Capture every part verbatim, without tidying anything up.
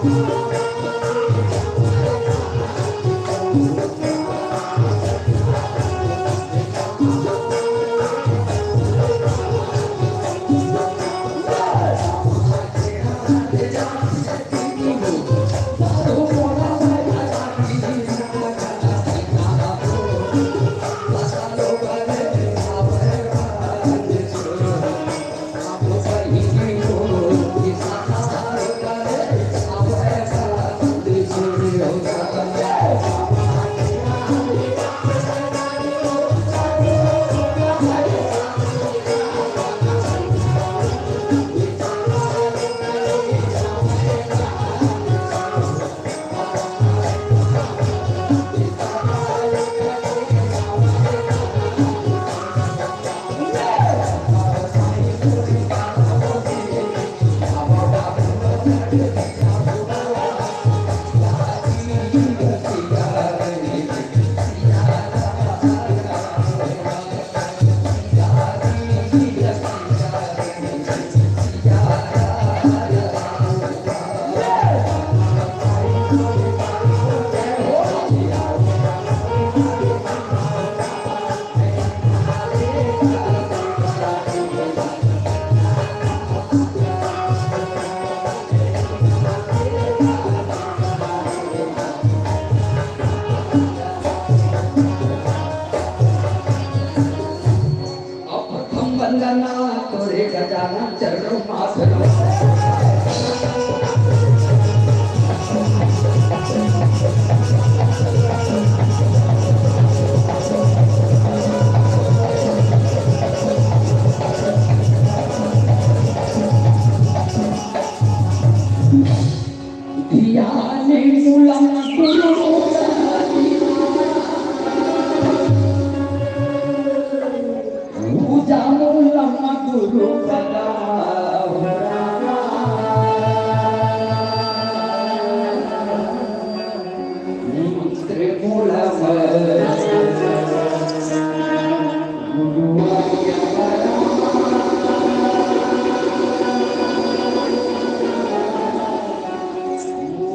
अब प्रथम वंदना तोरे गजानन चरण माथ नमः। ध्यान मूलम गुरु पूजा मूलम गुरु पदा। मंत्र मूलम गुरु आज्ञा परा।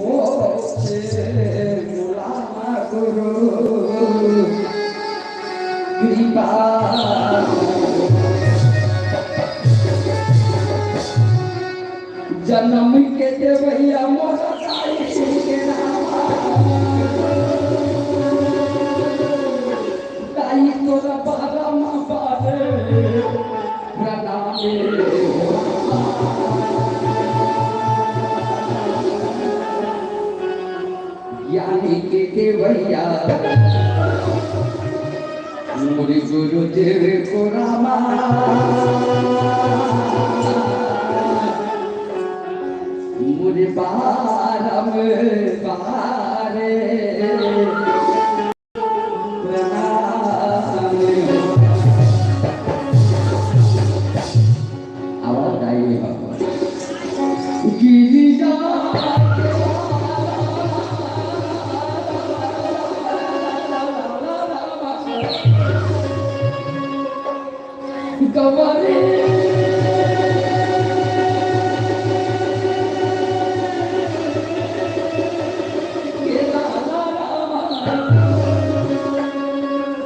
मोक्ष मूलम गुरु कृपा। जनम के देवैया मोर दाई के नाम। दाई तोरा बारा मा बारे प्रणाम। ज्ञानी के देवैया मोर गुरु देव को रामा। मोर बारम बारे प्रणाम। आवाज गाइए भगवान। गिरिजा गवारी।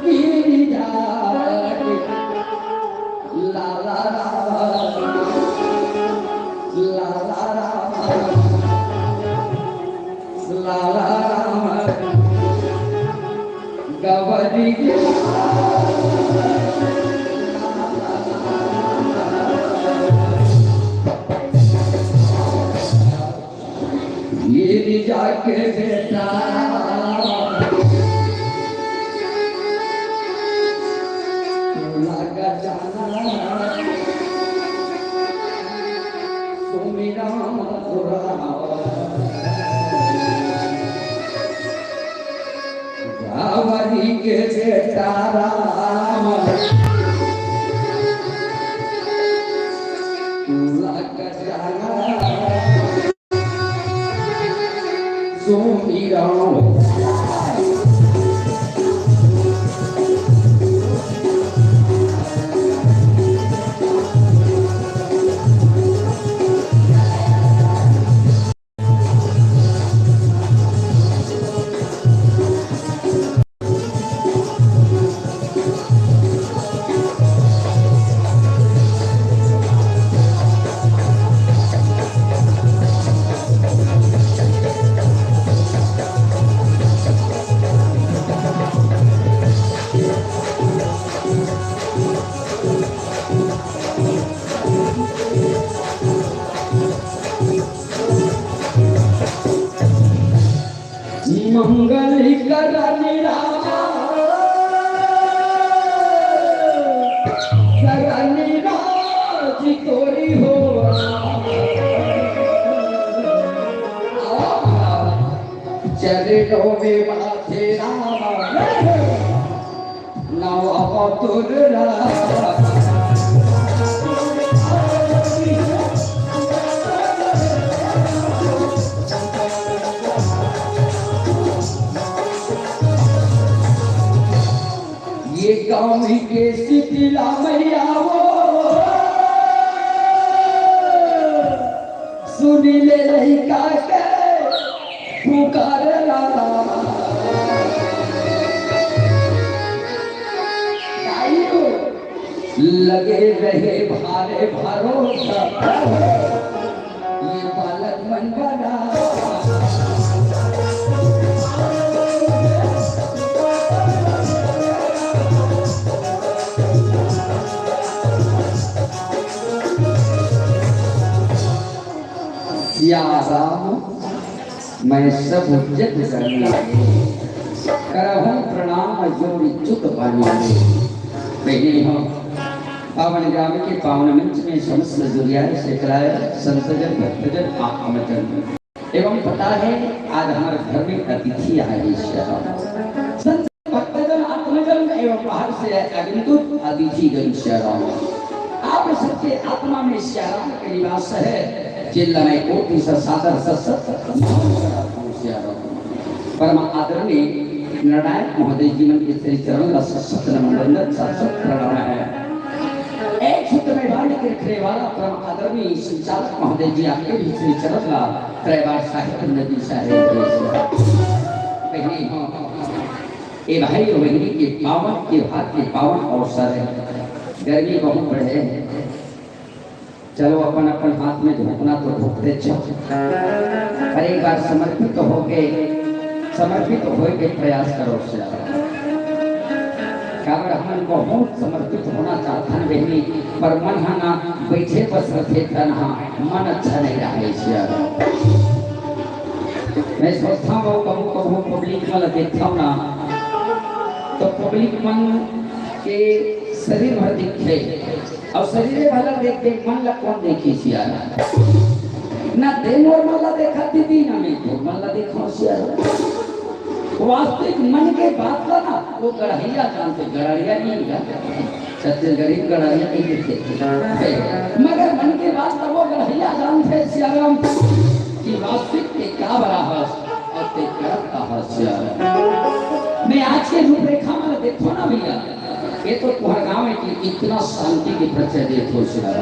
गिरिजा। लाला राम, लाला राम, लाला राम, गवरी के गिरिजा के बेटा लगा जाना सुमिरन राम। गवरी के बेटा राम लगा जाना सुमिरन। मंगल करनी राम, करनी राज तोरी हो। चरणों में माथे राम, नवा पतुर राम। ये गाँव ही के शीतला मैया वो, सुनी ले लइका के पुकार राम। लगे रहे भारे भरोसा, ये बालक मन बना। सिया राम, मैं सब जग जानी, करहूँ प्रणाम जोरि चुत बानी। बहिनी हो, पावन ग्राम के पावन मंच में समस्त जुरिया से कलाय संतजन, भक्तजन, आत्मजन एवं पता है, आज हमारे घर में अतिथि आए हैं, श्री राम। संत भक्तजन, आत्मजन एवं बाहर से आए आगंतुक अतिथिगण, श्री राम। आप सबके आत्मा में श्री राम के निवास है, जिनला मैं कोटि सा सादर सत सत नमन करत हूँ, श्री राम। परम आदरणीय निर्णायक महोदय जी मन के श्री चरण ला सत सत नमन वंदन, सत सत प्रणाम है। एक सूत्र में बांध के रखने वाला परम आदरणीय संचालक महोदय जी, आपके भी श्री चरण ला त्रय बार साहिब नदी साहिब। बहिनी हो, ए भाई और बहिनी के पावन त्योहार के पावन अवसर है। गर्मी बहुत बढ़े है, चलो अपन अपन हाथ में धूपना तो धूपते छ, पर एक बार समर्पित होके, समर्पित होए के प्रयास करो श्री राम। काबर हमन बहुत समर्पित होना चाहथन बहिनी, पर मन ह ना बैठे बस रथे, तन ह मन अच्छा नहीं रहे श्री राम। मैं सोचता हूँ कभू कभू पब्लिक मन ला देखता हूँ ना, तो पब्लिक मन के शरीर भर दिखथे, अउ शरीरे भर ला देख के मन ला कोन देखही श्री राम? ना ते मोर मन ला देखा दीदी, ना मैं तोर मन ला देखा श्री राम। वास्तविक मन के बात ला ना वो गड़हैया जानथे, गड़हैया नहीं जानथे। छत्तीसगढ़ी में गड़हैया नहीं लिखे। मगर मन के बात ला वो गड़हैया जानथे श्री राम कि वास्तविक के का बराबर अउ ते करत का हस श्री राम। मैं आज के रूपरेखा में देखो ना भैया, ये तो तुहर गाँव है कि इतना शांति के परिचय देत हो श्री राम।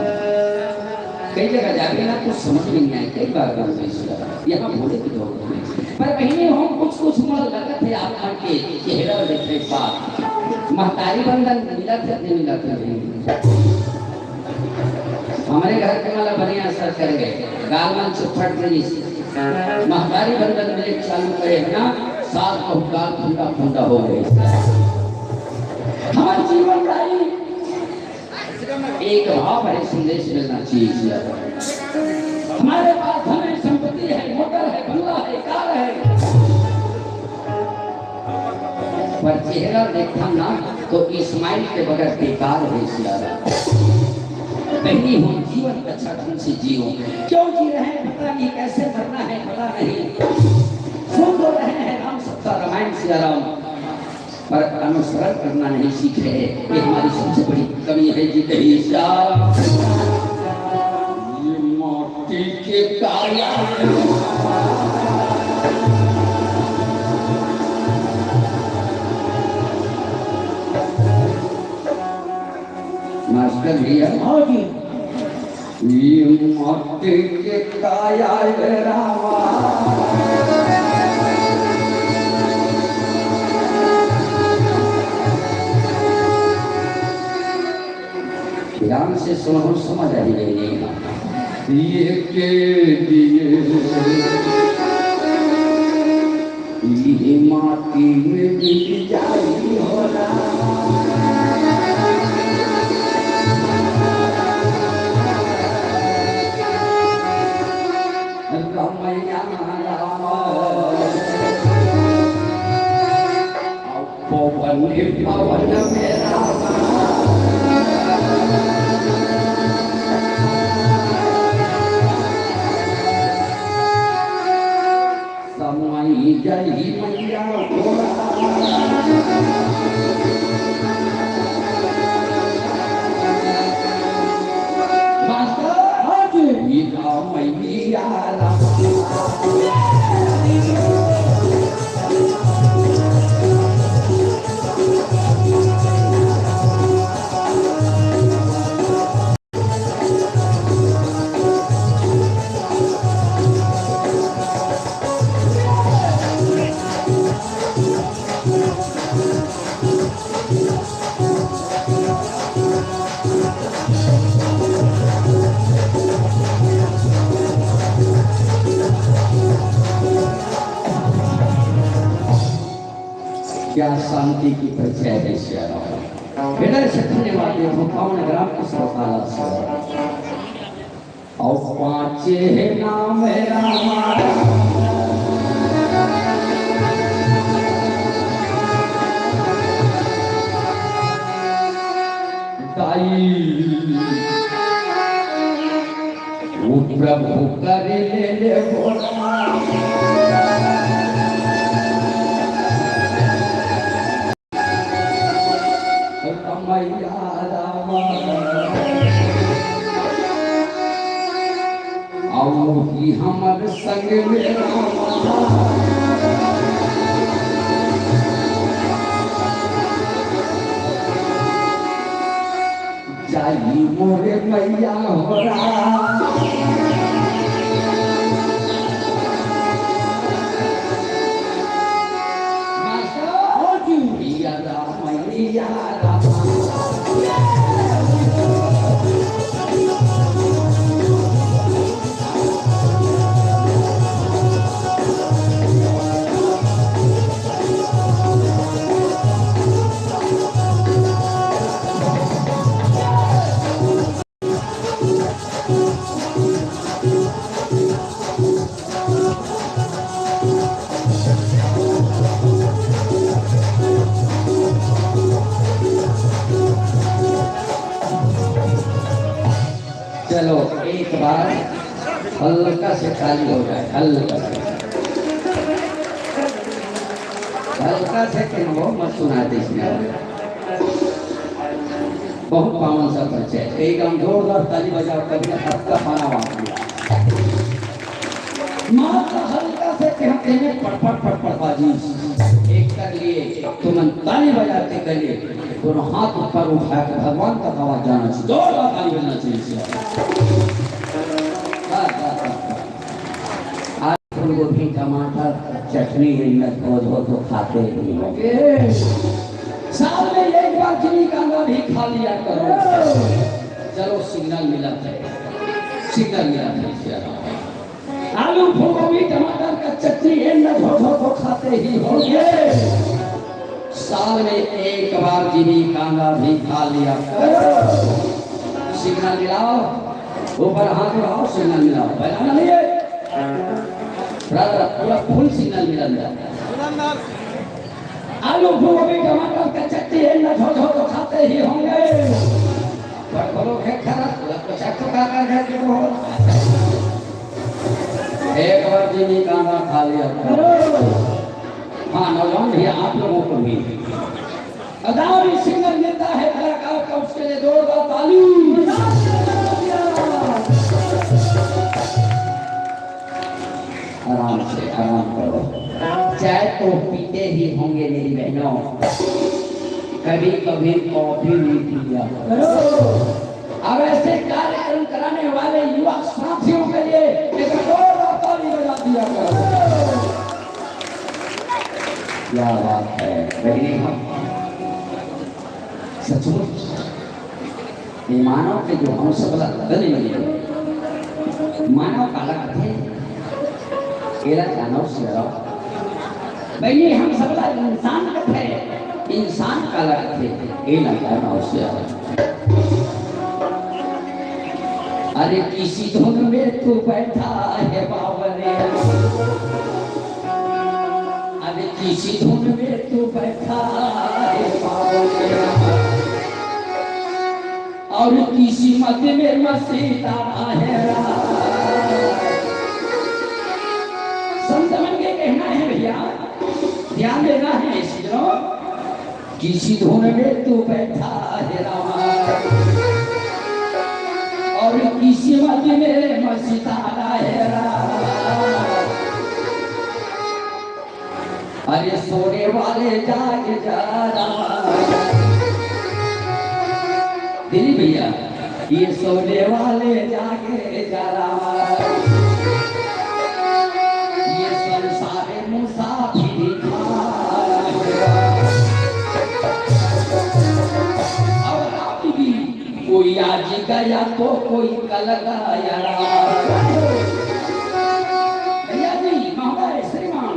कई जगह जाके ना कुछ समझ में नहीं आए, कई बार बोल रहे श्री राम, यहाँ बोले की जरूरत नहीं। पर बहिनी हो, कुछ कुछ मन लगत है आप मन के चेहरा देखे के बाद। महतारी बंधन मिलत है, नहीं मिलत है बहिनी? हमरे घर के मन ला बने असर करे, गाल मन चुपट गई। महतारी बंधन मिले चालू करे है ना, सास बहू गाल फुंदा फुंदा हो गई। हमारे जीवन का ही एक भाव भरे संदेश मिलना चाहिए श्री राम। हमारे पास धन है, संपत्ति है, मोटर है, बंगला है, कार है, पर चेहरा देखा ना तो इस्माइल के बगैर बेकार है श्री राम। बहिनी हो, जीवन अच्छा ढंग से जियो। क्यों जी रहे हैं पता नहीं, कैसे मरना है पता नहीं, सुन तो रहे हैं राम सत्ता रामायण श्री राम, पर अनुसरण करना नहीं सीख रहे। ये हमारी सबसे बड़ी कमी है जी। कही श्री राम। ये माटी के काया। मास्टर भैया। हाँ जी। ये माटी के काया है रामा। ध्यान से सुनो, समझ आई रहेगी। ये के दिए, ये माटी में मिल जाई हो रामा। रमैया पवन में रामा। समाई जाई मैया हो राम। मास्टर, हाँ जी। ई राम मैया राम। क्या शांति की परिचय है श्री राम। हृदय से धन्यवाद देत हँव पावन ग्राम के श्रोता ला से। अउ पाँचे नाम रामा। दाई ओ प्रभु कर ले ले भोला। मैया रामा, अउ ही हमर संग में रामा। जाई मोरे मैया हो राम। मास्टर, हाँ जी। मैया राम, मैया राम। चलो, एक बार हल्का से ताली हो जाए, हल्का से। हल्का से के हो, मत सुना दे इसमें। बहुत पावन सा परिचय। एक हम जोरदार ताली बजाओ, कभी ना सबका पाना वापस। मात्र हल्का से के हम देने पटपट पटपट बाजी। एक कर लिए, तुमन ताली बजाते कर लिए, दोनों हाथ ऊपर उठा के भगवान तक आवाज जाना चाहिए, जोरदार ताली बजना चाहिए इसके बाद। बस, बस, बस, बस। आज फूलगोभी, टमाटर, चटनी, इनमें धो धो तो खाते ही हो। ए, साल में एक बार जिमी कांदा भी खा लिया करो। चलो, सिग्नल मिला है, सिग्नल मिला है। आलू, फूलगोभी, टमाटर का चटनी, इनमें धो धो तो खाते ही होंगे। साल में एक बार जिमी कांदा भी खा लिया करो। सिग्नल मिलाओ, ऊपर हाथ उठाओ, सिग्नल मिलाओ। बजाना नहीं है। पूरा, पूरा फुल सिग्नल मिला दिया। आलू, गोभी, टमाटर का चटनी है, न धो धो तो खाते ही होंगे। पर बोलो, हे खरा, लग तो शक तो का कर घर के हो। एक बार जिमी कांदा खा लिया। हाँ, नौजवान भैया, आप लोगों को भी अदा भी सिंगर मिलता है कलाकार का, उसके लिए जोरदार ताली। आराम से, आराम करो। चाय तो पीते ही होंगे मेरी बहनों, कभी कभी कॉफी भी पिया करो। अब ऐसे कार्यक्रम कराने वाले युवा साथियों के लिए एक जोरदार ताली बजा दिया करो। क्या बात है, बहिनी, हम सचमुच ये मानव के जो हम सबला तन मिले, मानव काला कथे, एला जानव सियारा। बहिनी, हम सबला इंसान कथे, इंसान काला कथे, एला जानव सियारा। अरे किसी धुन में तू बैठा है बावरे, अरे किसी धुन में तू बैठा है किस्मत में मसीता है राम। संत मन के कहना है भैया, ध्यान देना है इसको, किसी धुन में तू बैठा है रामा, और किस्मत में मसीता है रामा। अरे सोने वाले जाग जा रामा। दिलीप भैया, ये सोने वाले जागे जा रामा। ये संसार मुसाफिर खाना है। अब राम जी, कोई आज गया तो कोई कल गया रामा। भैया जी, महोदय, श्रीमान,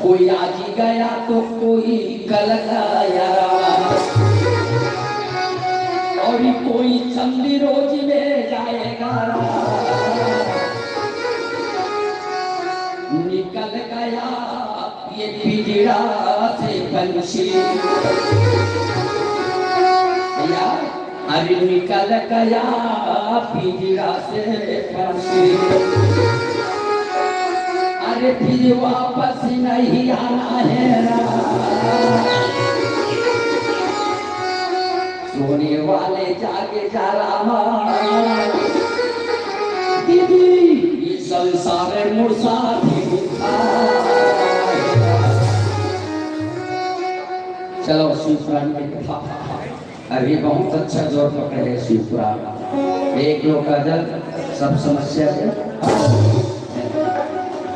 कोई आज गया तो कोई कल गया, और कोई चंद रोज में जाएगा। निकल गया ये पिंजरा से पंछी, भैया, अरे निकल गया पिंजरा से पंछी। अरे फिर वापस नहीं आना है राम। सोने वाले जागे जा रामा। दीदी, ये संसार मुसाफिर था। चलो, शिवपुराण की कथा। अभी बहुत अच्छा जोर पकड़े है शिवपुराण। एक लोटा जल, सब समस्या के।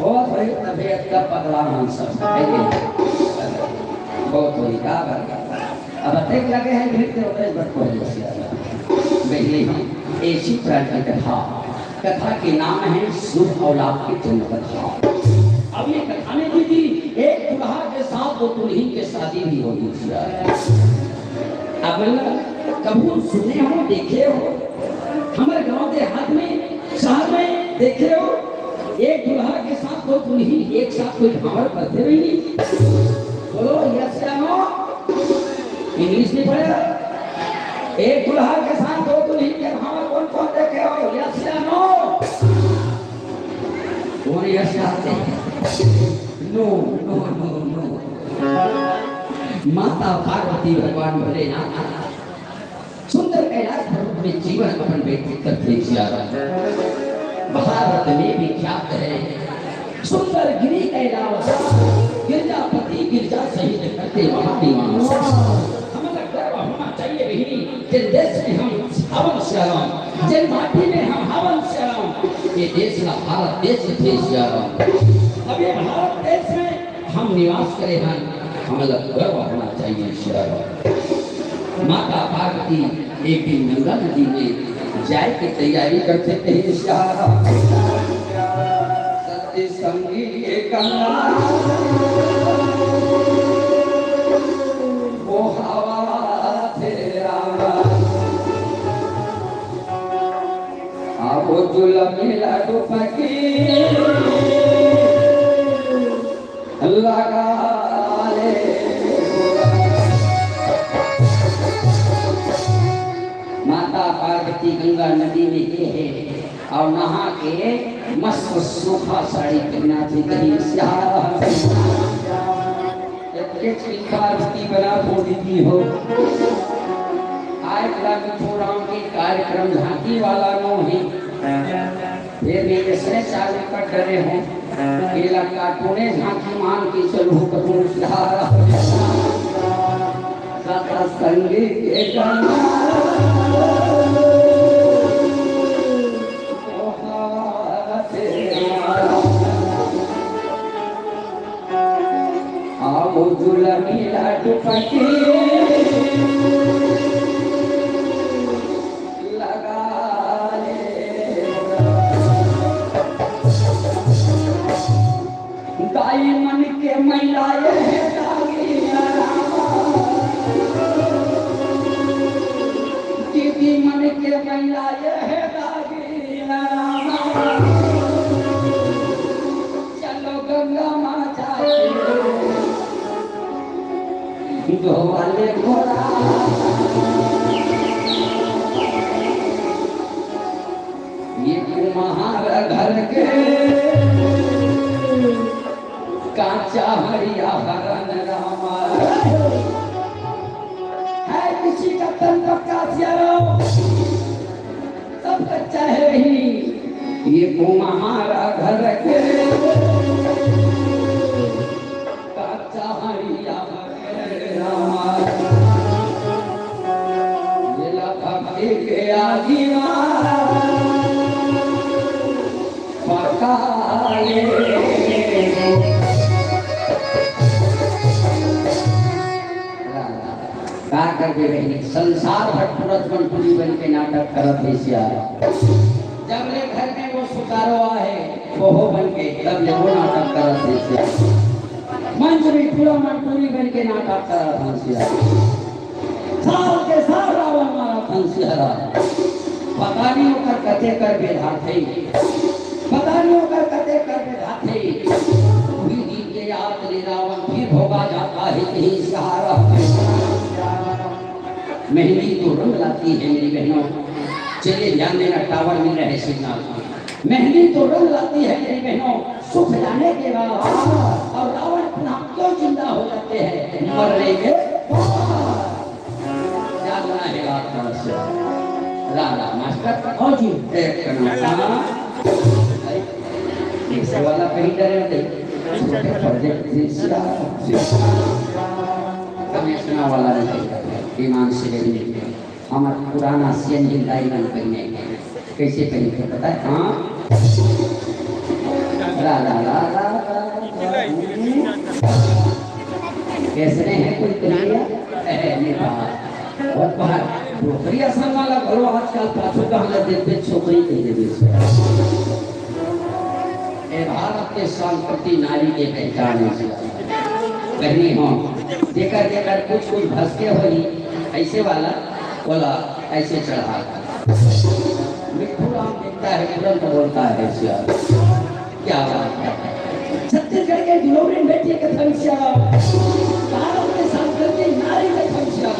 बहुत भाई, तबीयत का पगला हम सब। बहुत होई, का बात? अब अतेक लगे हैं भीड़ के, ओतने बट पहुंच जाए। पहले हम ऐसी प्राण की कथा, कथा के नाम है शुभ औलाद की जन्म कथा। अब ये कथा में भी थी, एक दुल्हा के साथ दो दुल्हन की शादी भी होगी। अब मतलब कभू सुने हो, देखे हो, हमारे गांव देहात में, शहर में देखे हो, एक दुल्हा के साथ दो दुल्ही एक साथ कोई भांवर करते भी नहीं। बोलो, yes या no? इंग्लिश नहीं पढ़े। एक दुल्हा के साथ दो दुल्ही के भांवर कौन कौन देखे हो? Yes या no? कौन yes कहते हैं? No, no, no, no। माता पार्वती, भगवान भोलेनाथ सुंदर कैलाश पर्वत में जीवन अपन व्यतीत करते जिया रहा। भारत में विख्यात है सुंदर गिरी कैलाश, गिरजापति गिरजा सहित करते महानिवास। हमें गर्व होना चाहिए बहिनी, जिन देश में हम हवन सियाराम, जिन माटी में हम हवन सियाराम, ये देश ना भारत देश थे सियाराम। अब ये भारत देश में हम निवास करे हन, हमला गर्व होना चाहिए सियाराम। माता पार्वती एक दिन गंगा नदी में जाए के तैयारी करते कहीं सियाराम। सती संगी के गंगा वो हवा थे राम। अब जुलमी लाडू पकी लगा ले। माता पार्वती गंगा नदी में गे हे और नहा के मस्त सूखा साड़ी पहना थी, कहीं सियारा। एक चिंता रुकी बना दो दीदी हो। आज का मिठू राम के कार्यक्रम झांकी वाला नो है। फिर भी इसने चालू कर डरे हो। ये लड़का तूने झांकी मान के चलू करूँ सियारा। सत्संगी के गाना। आओ दुल्हनी लाडू पकी लगा ले। दाई मन के मैला ये दागिया रामा। दीदी मन के मैला ये दागिया रामा। चलो गंगा माता के धोवाले घोड़ा। हमारा घर के काचा हरिया हरन रामा। है किसी का तन पक्का सियाराम? सब कच्चा है वही। ये कुम्हारा घर के काचा हरिया हरन रामा। ये लखपति के आदि मा पकाए। का करबे बहिनी, संसार भर टूरा मन टूरी बन के नाटक करत हे सियार। जब ले घर में वो सुतारो आहे, वो बन के, तब ले वो नाटक करत हे सियार। मंच में टूरा मन टूरी बन के नाटक करत हे सियार। साल के साल रावण मारत हन सियारा। पता नहीं ओकर कते कर बेधाथे, पता नहीं ओकर कते कर बेधाथे। वही दिन के याद ले रावण फिर भोगा जाता है कहीं सियारा। मेहंदी तो रंग लाती है मेरी बहनों, चलिए ध्यान देना, टावर मिल रहे सिग्नल। मेहंदी तो रंग लाती है मेरी बहनों, सुख जाने के बाद, और रावण पुनः क्यों जिंदा हो जाते हैं मरने के बाद? क्या गुना है बात का से? ला, ला, मास्टर। हाँ जी। एक कना। हाँ। एक से वाला कहीं डरे थे। छोटे पर्दे से सिया, सिया। कम इतना वाला नहीं। ईमान से ले लीजिए। हमर पुराना सियन हिंदाई मन पहिने। कैसे पहिने थे पता है? हाँ। ला, ला, ला, ला, ला, ला। कैसे नहीं है कोई कन्हैया? ए, नहीं बाबा। और बाहर डोकरिया संग वाला घलो आजकल पाछू कहला देते छोकरी कह देवे। ए, भारत के संस्कृति नारी के पहचान है। बहनी हो, जेकर जेकर कुछ कुछ भसके होई, ऐसे वाला बोला, ऐसे चढ़ा। मिट्ठू राम देखता है, तुरंत बोलता है, सिया। क्या बात है। छत्तीसगढ़ के दुलौरी बेटी के थन सिया। भारत के संस्कृति नारी के थन सिया।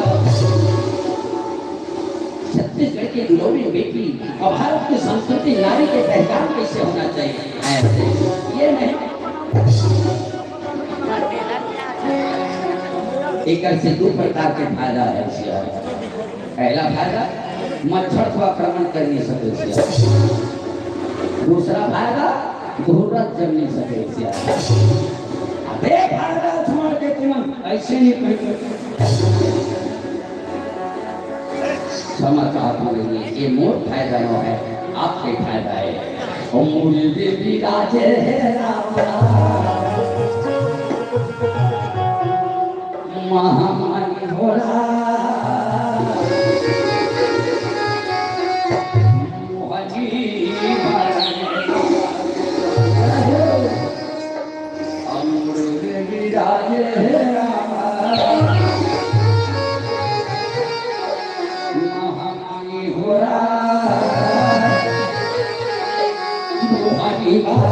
छत्तीसगढ़ की दुलौरी बेटी और भारत की संस्कृति नारी के पहचान कैसे होना चाहिए? ऐसे। ये नहीं। एकर से दो प्रकार के फायदा है सिया। पहला फायदा, मच्छर को आक्रमण कर नहीं सके सिया। दूसरा फायदा, धूर्रत जम नहीं सके सिया। अबे फायदा छोड़ के तुम ऐसे नहीं कहेंगे। समझ आप बोलेंगे, ये मोर फायदा नो है, आपके फायदा है। ओ मुरली विराजे है रामा, महामारी हो रहा। मोहनी बाबा।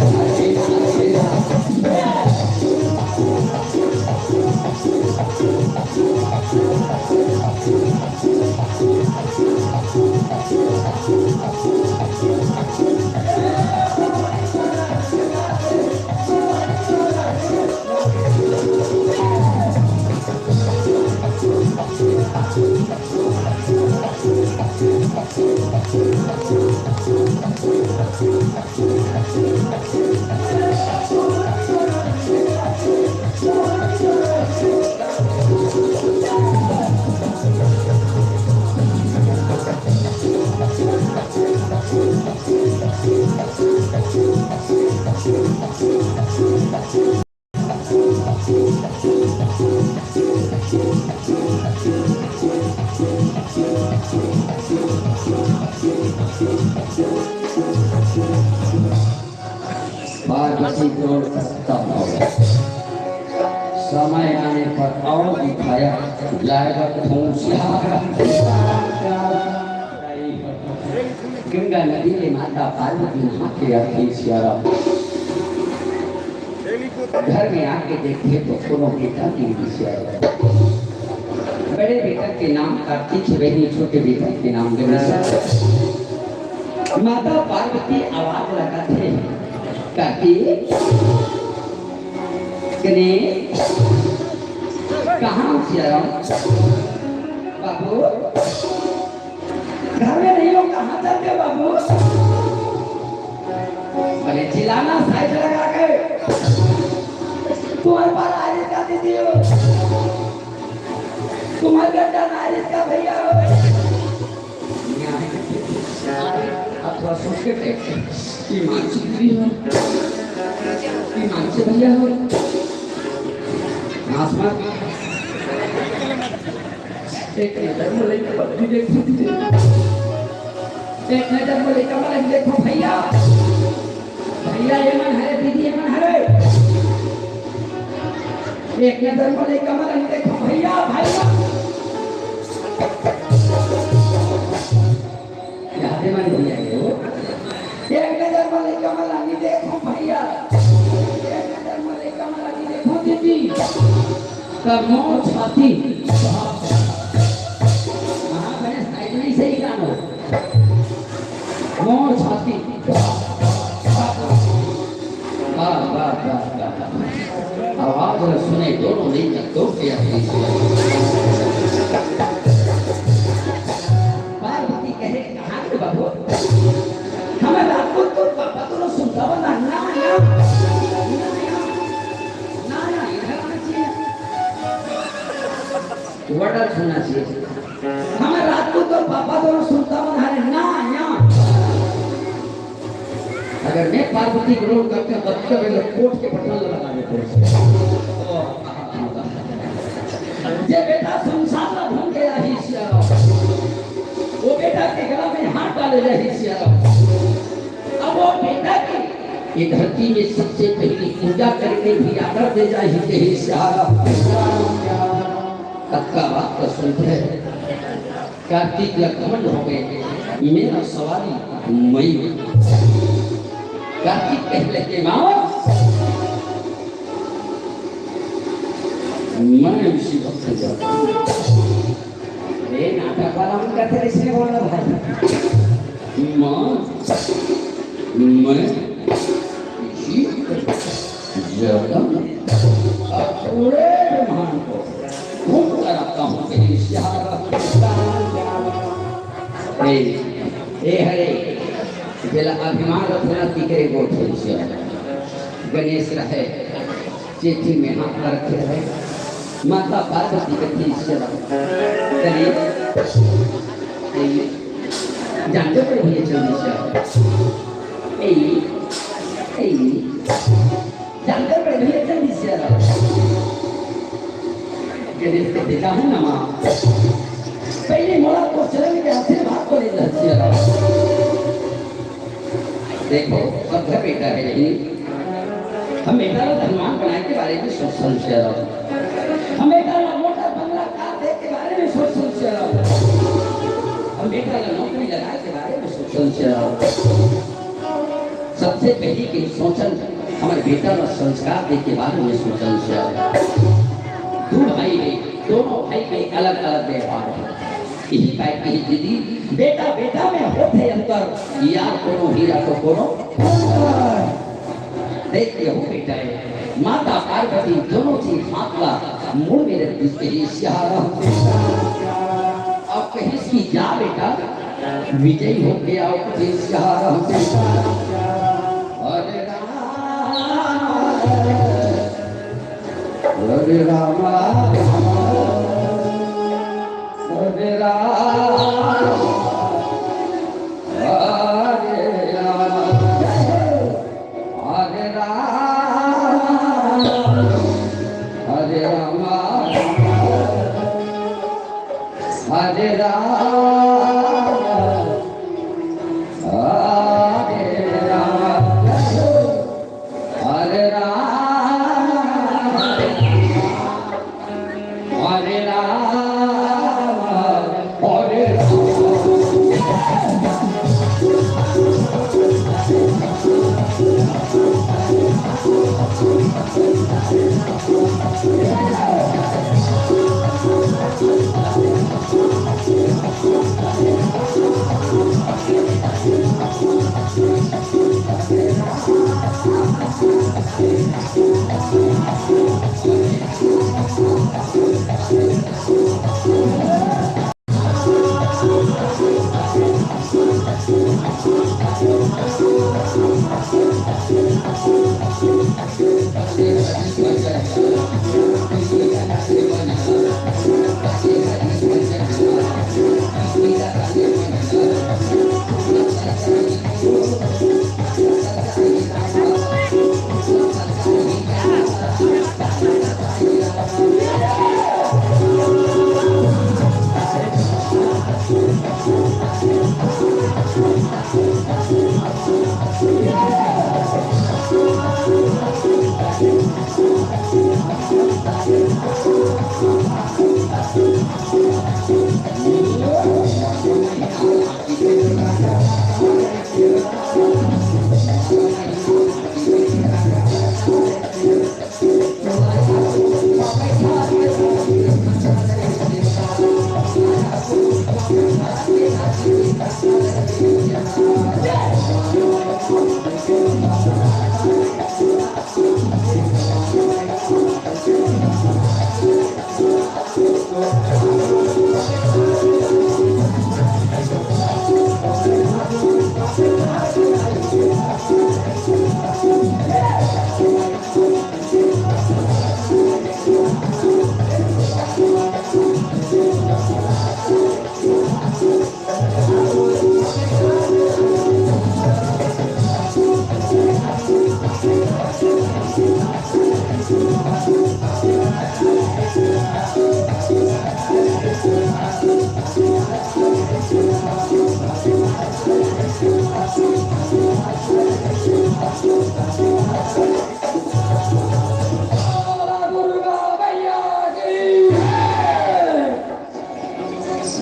पार्वती द्रोण खत्म हो गया। समय आने पर और दिखाया जाएगा। खूंसिया गंगा नदी में माता पार्वती नहा के आती सियारा। घर में आके देखिए तो कोनो बेटा नहीं सियारा। बड़े बेटा के नाम कार्तिक है, बहनी छोटे बेटा के नाम गणेश। माता पार्वती आवाज लगाथे, "काकी, गणेश, कहाँ हो सियाराम?" "बाबू, घर में नहीं हो, कहाँ चल गए बाबू?" बोले, "चिल्लाना साइज लगा के, तुम्हारे पास आ रही का दीदी हो, तुम्हारे घर जाना आ रही का भैया हो।" अब थोड़ा सोच के देख, ईमान से दीदी हो, ईमान से भैया हो, आसमान। एक नजर में लइका बत्ती देखो दीदी। एक नजर में लइका बत्ती देखो भैया। भैया ये मन हरे, दीदी ये मन हरे। एक नजर में लइका बत्ती देखो भैया, भैया। यादे मन भैया ये हो। एक नजर में लइका बत्ती देखो भैया। एक नजर में लइका बत्ती देखो दीदी। तब मोर छाती। हाँ, मैंने साइड में ही सही गाना। मोर छाती। वाह, वाह, वाह, वाह। आवाज सुने दोनों नहीं जब तो क्या। पार्वती कहे, "कहाँ रे बाबू? हमें रात को तो पापा तो सुनता हुआ ना, ना, ना, ना, ना, ना, इधर आना चाहिए।" Order सुनना चाहिए। हमें रात को तो पापा दोनों सुनता बना है ना, यहाँ। अगर मैं पार्वती को रोल करके बच्चा में कोर्ट के बटन लगा देते हैं। ये बेटा संसार में घूम गया ही सियाराम। वो बेटा के गला में हाथ डाले रही सियाराम। अब वो बेटा की ये धरती में सबसे पहली पूजा करके भी आदर दे जाए ही कहे सियाराम। तब का बात तो सुनते हैं। कार्तिक ला घमंड हो गए, मेरा सवारी मई। कार्तिक कहले के माँ, मैं इसी वक्त जाता हूँ। ए, नाटक वाला मन करते, इसने बोला भाई। माँ, मैं इसी वक्त जाता हूँ। अब पूरे ब्रह्मांड को घूम कर आता हूँ, कहीं से आ रहा हूँ। ए, ए हरे, जेला अभिमान रखना तिकरे गोठ है। गणेश रहे, चेथी में हाथ रखे रहे, माता पार्वती के तीसरा। गणेश, ए, जानते हो भैया चंद्र से? ए, ए, जानते हो भैया चंद्र से? गणेश के बेटा है ना माँ, पहले मोला तो चरण के आशीर्वाद को ले लहसिया। देखो, सब घर बेटा है, लेकिन हम बेटा ला धनवान बनाए के बारे में सोच समझ रहा हूँ। हम बेटा ला मोटर बंगला कार दे के बारे में सोच समझ रहा हूँ। हम बेटा ला नौकरी लगाए के बारे में सोच समझ रहा हूँ। सबसे पहली के सोचन हमारे बेटा ला संस्कार दे के बारे में सोचन से। दो भाई है, दोनों भाई के अलग-अलग व्यवहार है। यही बात कही दीदी, बेटा बेटा में होत है अंतर, यार कोनो हीरा तो कोनो। देख यहू बेटा है, माता पार्वती दोनों जी हाथ ला मुड़ में रख दी, कही सियारा। अब कही इसकी जा बेटा, विजयी होके आओ, कही सियारा। हरे राम, हरे राम, हरे राम, हरे राम, हरे राम, हरे राम, हरे राम, हरे राम। हरे राम, हरे राम, हरे राम।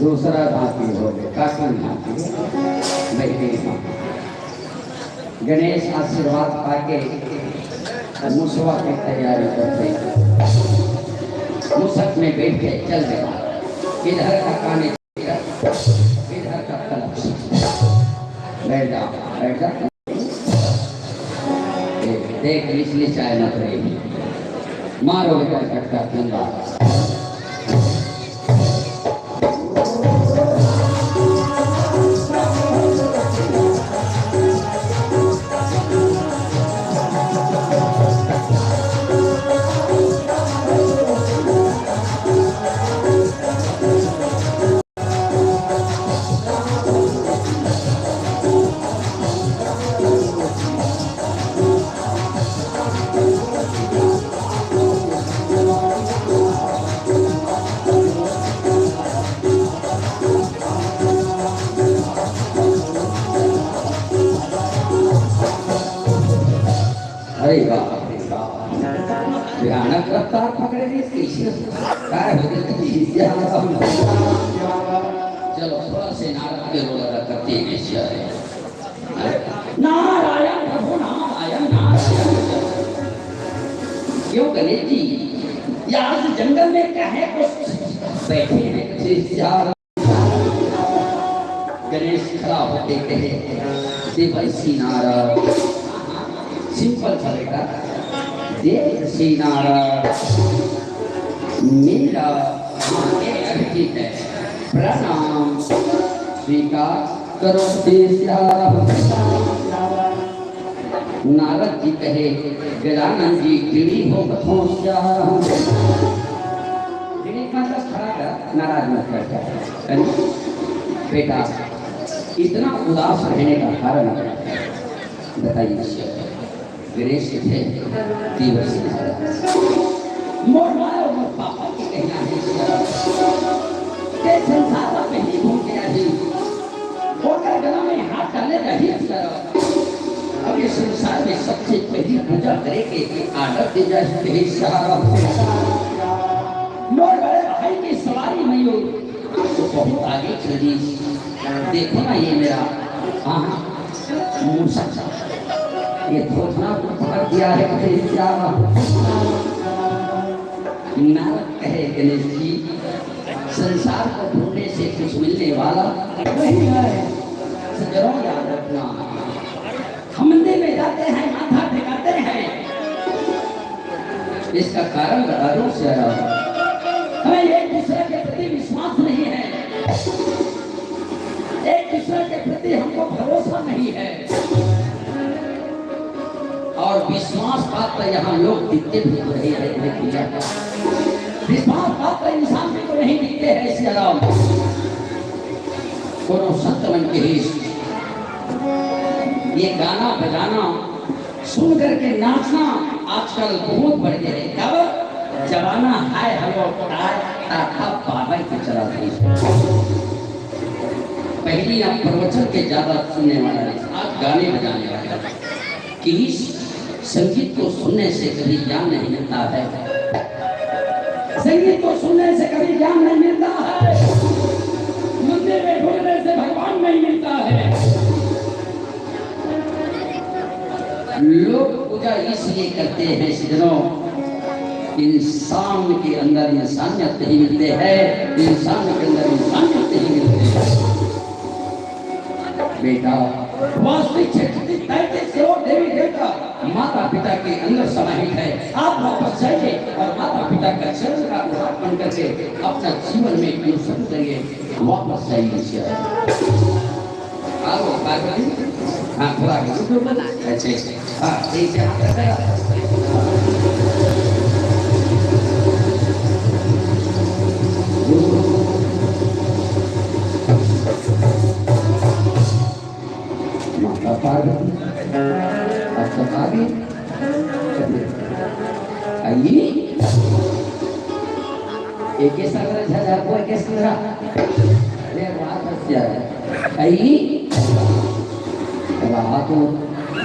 दूसरा धांकी हो गया, काटन धांकी। गणेश आशीर्वाद पाके मुसवा के तैयारी करते, मुसक में बैठ के चल देगा। इधर का काने, इधर का कलश। बैठ जा, बैठ जा। ए, देख, इसलिए चाय ना करे। मारो बेटा, झटका ठंडा। अरे बाप रे बाप, भयानक रफ्तार पकड़े रे, कैसे? काय हो गया? चलो, थोड़ा से नारद के रोल अदा करते हैं, कैसे? नारायण प्रभु नारायण, नारायण। क्यों गणेश जी, ये आज जंगल में कहे कुछ बैठे हैं? गणेश खड़ा होके कहे, "देवर्षि नारद।" सिंपल सा बेटा, "देवर्षि नारद, मेरा मांगे अर्पित है, प्रणाम स्वीकार करो।" नारद जी कहे, "गजानन जी, गिणी हो मत हो श्याम।" गिणी मतलब खड़ा कर, नाराज मत कर जा। है ना? बेटा, इतना उदास रहने का कारण बताइए। गणेश थे देवर्षि नारद। मोर माया और मोर पापा के कहना है, ते संसार में कहीं घूम गया ही। ओकर गला में हाथ डाले रही तरह। अब ये संसार में सबसे पहली पूजा करे के आदर दे जाए, हे सारा। मोर बड़े भाई की सवारी में यो तो बहुत आगे चली। देखो ना ये मेरा, हाँ, मूसक, ये थोथना को पकड़ दिया है, हे सारा। नारद कहे, "गणेश जी, संसार को ढूंढने से कुछ मिलने वाला नहीं है। सज्जनों, याद रखना, हम मंदिर में जाते हैं, माथा टिकाते हैं, इसका कारण बता दूं, सियाराम, हमें एक दूसरे के प्रति विश्वास नहीं है, एक दूसरे के प्रति हमको भरोसा नहीं है। और विश्वास पात्र यहाँ लोग दिखते भी तो नहीं है, देखिए, विश्वास पात्र इंसान भी तो नहीं दिखते हैं, सियाराम। कोनो संत मन के ही ये गाना बजाना सुन करके नाचना आजकल बहुत बढ़ गया है। कब जमाना हाय हेलो ताय ताथा बाबा के चला गई। पहली आप प्रवचन के ज्यादा सुनने वाला है, आज गाने बजाने वाला है। कि संगीत को सुनने से कभी ज्ञान नहीं मिलता है, संगीत को सुनने से कभी ज्ञान नहीं मिलता है, मंदिर में ढूंढने से भगवान नहीं मिलता है। लोग पूजा इसलिए करते हैं सज्जनों, इंसान के अंदर इंसानियत नहीं मिलते हैं, इंसान के अंदर इंसानियत नहीं मिलते हैं। बेटा, वास्तविक शक्ति तैंतीस करोड़ देवी देवता माता पिता के अंदर समाहित है। आप वापस जाइए और माता पिता का चरण का उदाहरण बन करके अपना जीवन में अनुसरण करिए। वापस जाइए। आओ, पार्वती। हाँ, थोड़ा आगे, रुको, रुको। ऐसे। हाँ, ठीक है। माता पार्वती, अब तो आ गई। आई? एके संग रहा, झझा को एके संग रहा। अरे वाह, बस यार। आई? वाह, तो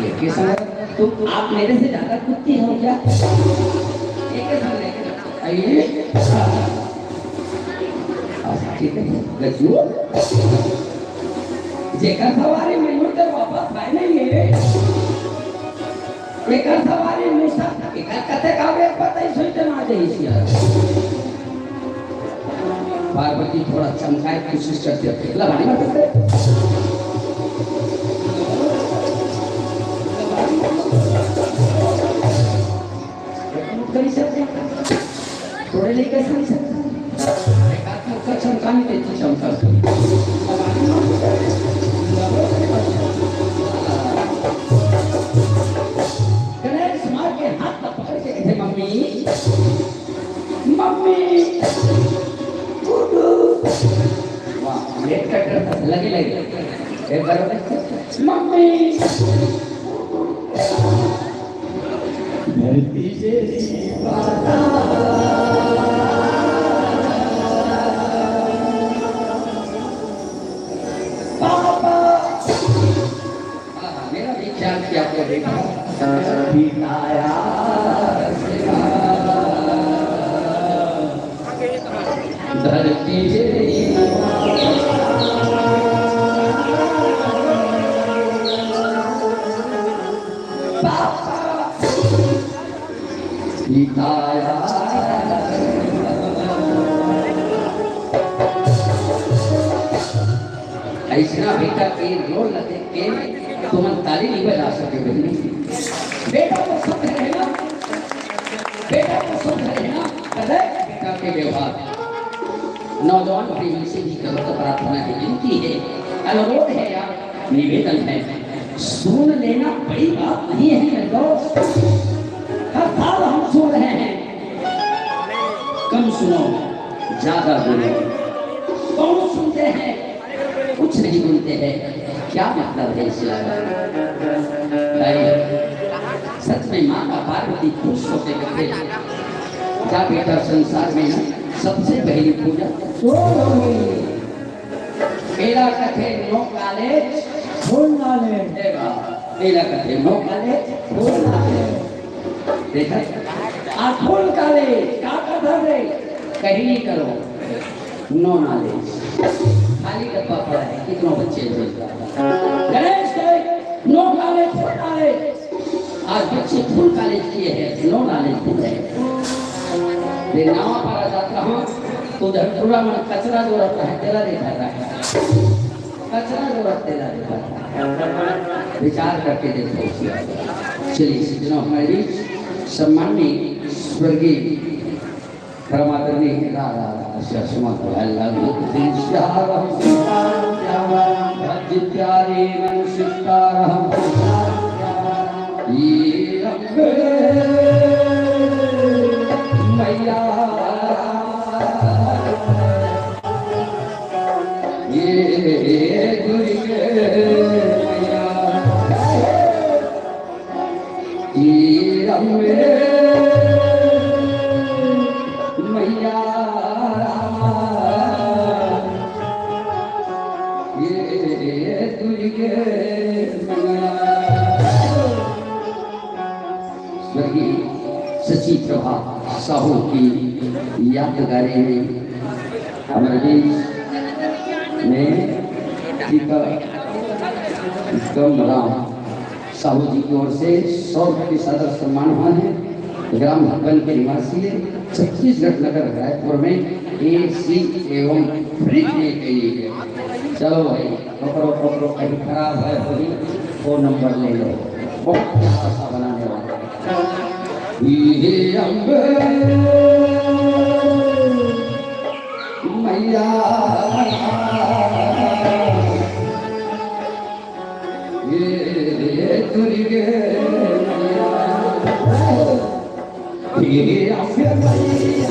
एके संग रहा। तुम, आप मेरे से ज्यादा कुत्ती हो क्या? एके संग रहा। आई? अब ठीक है, गजू। जेकर सवारी मयूर के वापस आए नहीं है। एकर सवारी मूसा, एकर कते का बेर पता ही सोचते ना जाई सिया। पार्वती थोड़ा चमकाए कोशिश करती है। लबाड़ी मत कर। करी सकते हैं। थोड़े लेकर सुन सकते हैं। एकात्मक का चमकाने के चीज हम करते हैं। गणेश माँ के हाथ को पकड़ के कहते, "मम्मी, मम्मी, गुड्डू।" वाह, लेट कट करता, लगे, लगे। एक बार और, "मम्मी।" धरती तेरी माता। पापा। हाँ, मेरा भी ख्याल कि आपको देखा। पिताया। धरती तेरी माता। पापा। अइसना बेटा के रोल ल देख के तुमन ताली नहीं बजा सके बहिनी। बेटा तो सब है ना, बेटा तो सब है ना, कदे बेटा के व्यवहार। नौजवान प्रेमी से भी करो तो प्रार्थना है, विनती है, अनुरोध है यार, निवेदन है, सुन लेना बड़ी बात नहीं है मेरे दोस्त। हर साल हम सुन रहे हैं, कम सुनो, ज्यादा बोलो। कौन सुनते हैं, कुछ नहीं बोलते हैं, क्या मतलब है इस लाइन? ताई, सच में माता पार्वती खुश होके कहते, जा बेटा, संसार में ना सबसे पहली पूजा तो होगी। एला कथे no college, full knowledge। ए बा, एला कथे no college, full knowledge। देखा? आ full college, का कथा रे? कहीं नहीं करो। No knowledge। खाली डब्बा पड़ा है, कितनों बच्चे हैं। गणेश के no college, full knowledge। आज बच्चे full college किए हैं, no knowledge भी है। ये नवा पारा जाता हूँ, तो उधर पूरा मन कचरा जो रहता है, तेरा नहीं रहता है। कचरा जो रहता है, तेरा नहीं रहता है। विचार करके देखो उसके बाद। चलिए, सज्जनों, हमारे बीच सम्माननीय स्वर्गीय परमादरणीय राजा सुमन भैया लाल जी, प्यारे मन सीताराम, ये अम्बे मैया, ये दुर्गे मैया। हे अम्बे मैया रामा, हे दुर्गे मैया। स्वर्गीय शशि प्रभा साहू की यादगारी में हमारे बीच में पिता गम राम साहू जी की ओर से सौ रुपये सादर सम्मान हुआ है। ग्राम हब्बन के निवासी है, छत्तीसगढ़ नगर रायपुर में एसी एवं फ्रिज लेके लिए गए। चलो भाई, पकड़ो, पकड़ो, कहीं खराब है, वही फोन नंबर ले लो। बहुत प्यारा सा बनाने वाला। हे अम्बे मैया, हे दुर्गे मैया, हे अम्बे मैया।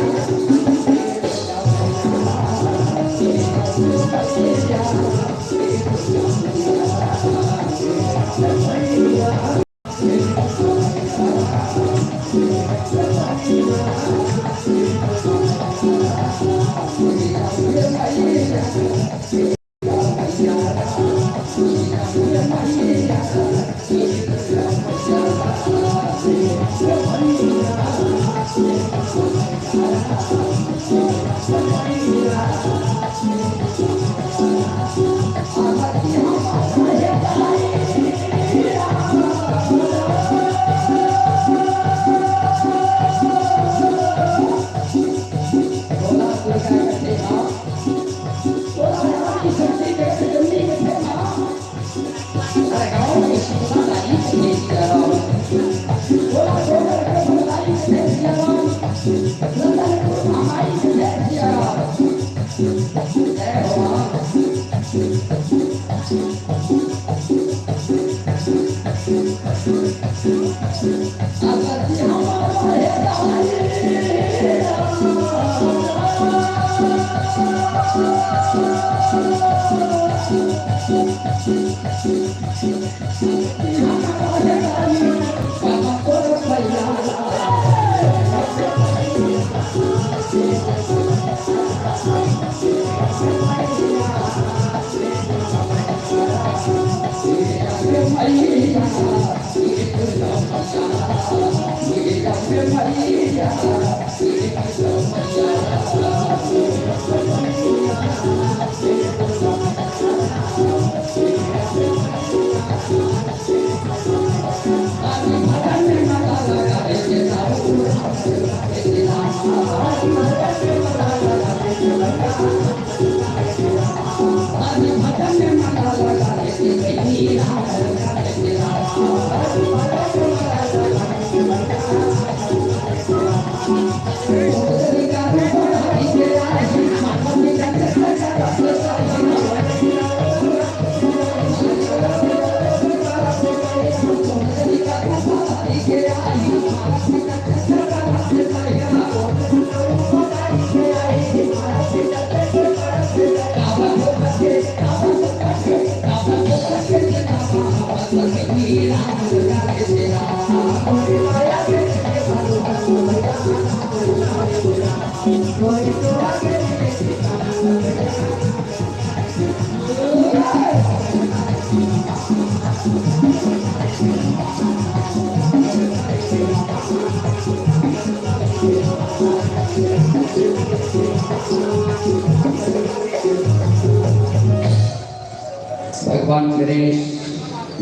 भगवान गणेश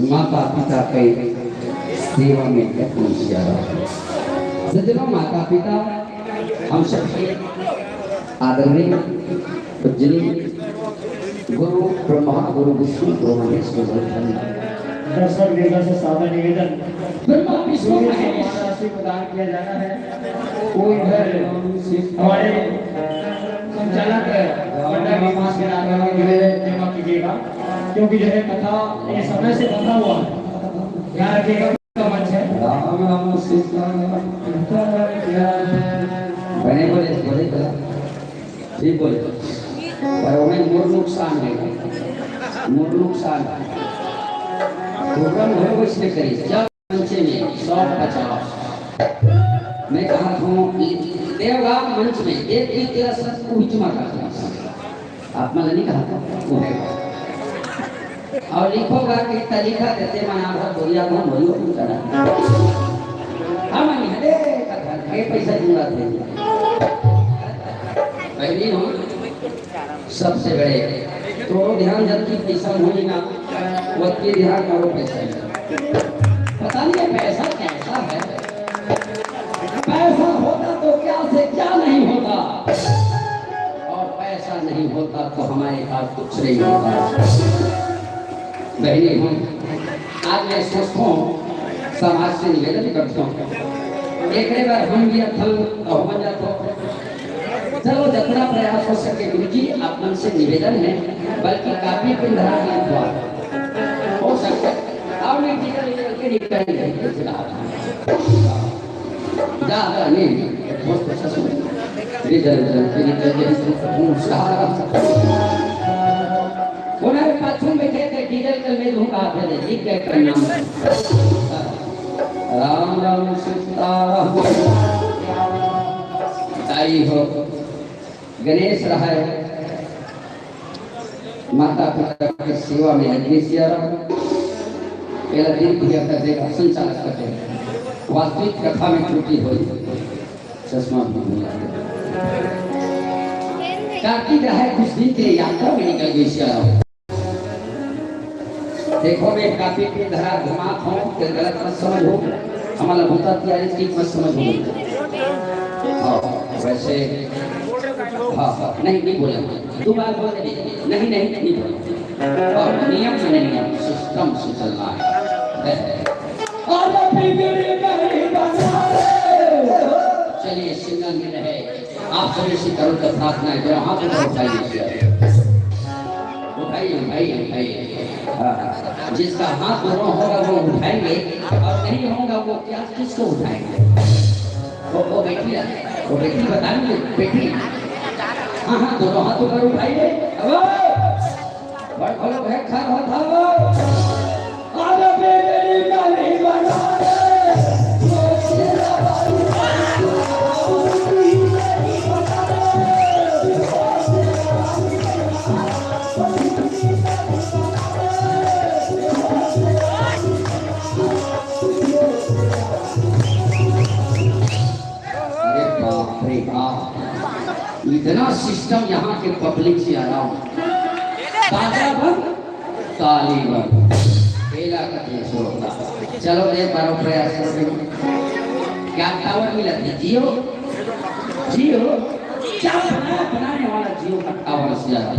माता पिता के सेवा में यत्न किया जाता है। सज्जनों, माता पिता हम सबके आदरणीय, पूजनीय गुरु ब्रह्मा, गुरु विष्णु, गुरु महेश, गुरु ब्रह्मा। दर्शक दीर्घा से सादर निवेदन, ब्रह्मा विष्णु जो भी महेश। सम्मान राशि प्रदान किया जाना है, वो इधर हमारे संचालक पंडा विकास के नाम पर जो है जमा कीजिएगा, क्योंकि जो है कथा ये समय से बंधा हुआ है, ध्यान रखिएगा। का मंच है। राम राम सीता राम। बने बोले, बोले बोला। ठीक बोले। पर ओमे मोर नुकसान हे। मोर नुकसान। प्रोग्राम होय वइसने करिस। जब मंचे में सौ पचास। मैं कहा हूँ कि देवगा मंच में एक भी तेरा सत को भी चुमा कर आप मन नहीं कहा था, वो है। और लिखोगा कि तरीका देते मन आधा बोरिया को मोरियो को करा। हम नहीं हले कथा के पैसा जुड़ा थे। पहली हम सबसे बड़े तो ध्यान जबकि पैसा होई ना, वतके ध्यान करो पैसा ही। पता नहीं ये पैसा कैसा है। पैसा होता तो क्या से क्या नहीं होता, और पैसा नहीं होता तो हमारे पास कुछ नहीं होता। बहनी हो, आज मैं सोचता हूँ, समाज से निवेदन करता हूँ, एक बार हम भी अथल तो हो जाता। चलो, जितना प्रयास हो सके, गुरु जी, आप मन से निवेदन है, बल्कि कापी पिंधरा के द्वारा हो सकता है। और मैं टीका निकल के निकल गई, फिलहाल। जा, जा, नहीं, नहीं, बहुत अच्छा सुन। ये जल, जल के निकल गई, तो वो सहारा। उन्होंने पाछू में कहते, डीजल कल में धूम आप है, लिख के कर नाम। राम राम सीताराम। ताई हो, गणेश रहा है, माता पिता के सेवा में लगे सियाराम। पहला दिन भैया का देखा संचालक करते हैं। वास्तविक कथा में त्रुटि हो, चश्मा भी भूल गया। काकी रहा है कुछ दिन के लिए यात्रा में निकल गई सियाराम। देखो, मैं कापी के धरा घुमात हूँ, फिर गलत मत समझो। हमारा भूता तैयारी ठीक मत समझो। हाँ, वैसे, हाँ, हाँ, नहीं, नहीं बोला। दो बार बोल दे। नहीं, नहीं, नहीं बोला। हाँ, नियम में नियम, सिस्टम से चलना है। और बिगड़ी नहीं बना रे। चलिए, सिंगल में रहे। आप सभी से करूँ तो प्रार्थना है, जरा हाथ ऊपर उठाइए। उठाइए, उठाइए, उठाइए। हाँ, जिसका हाथ दोनों होगा वो उठाएंगे, और नहीं होगा वो क्या, किसको उठाएंगे? वो, वो बेटी है, वो बेटी बताएंगे, बेटी। हाँ, हाँ, दोनों हाथ ऊपर उठाइए। अब बड़ खोलो, भय खा रहा था वो। अरे बेबे, नहीं बना रे। अरे बाप रे बाप, इतना सिस्टम यहाँ के पब्लिक से आया हूँ। बाजा बंद, ताली बंद, खेला का देश होता। चलो, एक बार और प्रयास करो। क्या टावर मिला था? जियो, जियो, क्या बनाया, बनाने वाला जियो का टावर से आया।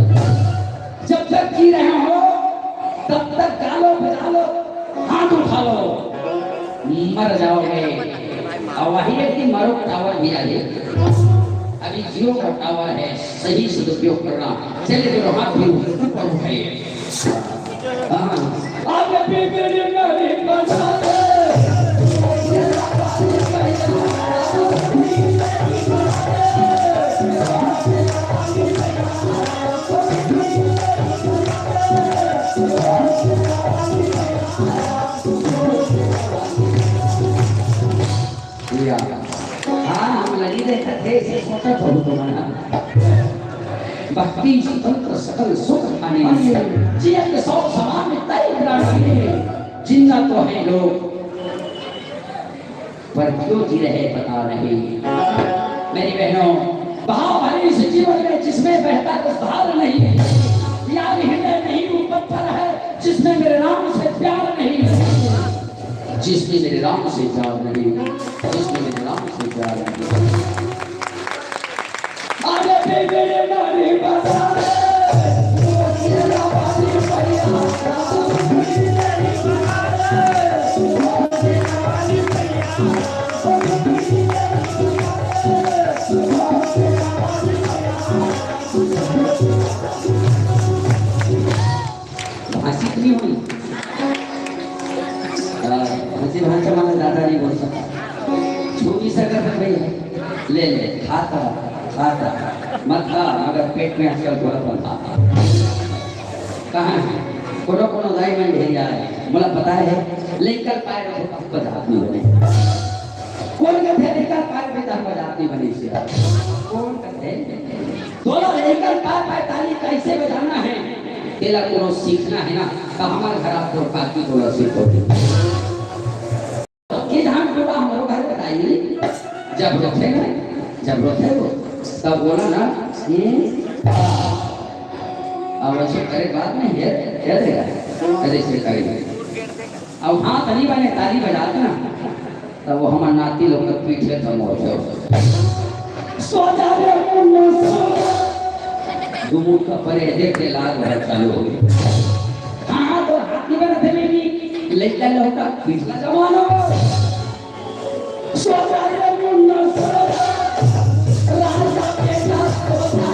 जब तक जी रहे हो, तब तक गालो बजा लो, हाथ उठा लो, मर जाओगे। और वही एक दिन मरो, टावर भी आ जाए। अभी जियो का टावर है, सही सदुपयोग करना। चलिए, दोनों हाथ भी ऊपर उठाइए। हाँ। आगे पीछे नहीं बचा। लिया। हाँ, हम लगी देखत हे, इसे सोचा तो तुमन। भक्ति स्वतंत्र सकल सुख खानी, जियत सौ समान तई प्राणी, जिंदा तो है लोग, पर क्यों जी रहे पता नहीं। मेरी बहनों, बहाव भरे इस जीवन में जिसमें बहता कुछ धार नहीं, यार हृदय नहीं वो पत्थर है जिसमें मेरे राम से प्यार नहीं। जिसमें मेरे राम से प्यार नहीं, जिसमें मेरे राम से प्यार नहीं। अरे बेबे रे नारी बता रे, वो तेरा बारी परिया। खाता, खाता, मत खा, मगर पेट में आजकल गोला बंधा। कहाँ है? कोनो कोनो दाई मन भेजा है, मोला पता है, लेकर पाए रहो, तब बजात नहीं बने। कौन कहते हैं लेकर पाए रहो, तब बजात नहीं बने इसे? कौन कहते हैं? दोनों लेकर पाए पाए ताली कैसे बजाना है, तेला कोनो सीखना है ना, तो हमारे घर आप लोग काकी को सीखो। ये धान टोला हमरो घर बताई, जब रोथे ना, जब रोथे वो, तब बोला ना, हम्म, अब ऐसे करे बात नहीं है, क्या देगा? अरे से करे। अब हाथ नहीं बने, ताली बजाते ना, तब वो हमारे नाती लोग के पीछे तो मोड़ दो। सो जा रे मुन्ना, सो जा। दुमुक का परे देख के लाग रहा चालू हो गई। हाँ, तो हाथ नहीं बना थे, लइका लौटा, पिछला जमाना। सो जा रे मुन्ना, सो जा। राजा बेटा, सो जा।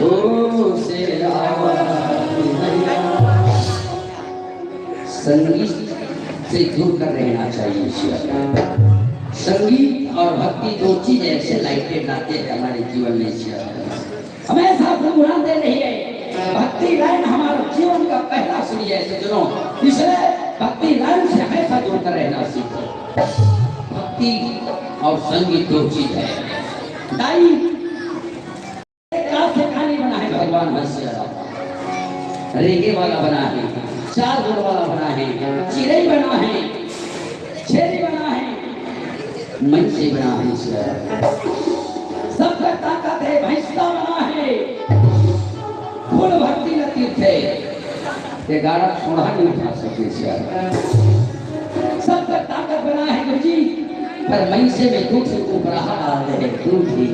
ओ से आवा। संगीत से जुड़ कर रहना चाहिए। संगीत और भक्ति दो चीज ऐसे लाइटें लाते हैं हमारे जीवन में। हमेशा गुनगुनाते रहिए। भक्ति लाइन हमारे जीवन का पहला सीढ़ी है सज्जनों, इसलिए भक्ति लाइन से हमेशा जुड़ कर रहना सीखो। भक्ति और संगीत दो चीज है। दाई का से कहानी बना है भगवान हंसिया, रेगे वाला बना है, चार गोड़ वाला बना है, चिड़ई बना है, छेरी बना है, मनसे बना है ईश्वर। सबका ताकत है, भैंसता बना है, फूल भक्ति न तीर्थ है, ये गाड़ा छोड़ा नहीं उठा सके ईश्वर। सबका ताकत बना है गुरु जी, पर मनसे में दूध से उपराहा डाल दे, दूध ही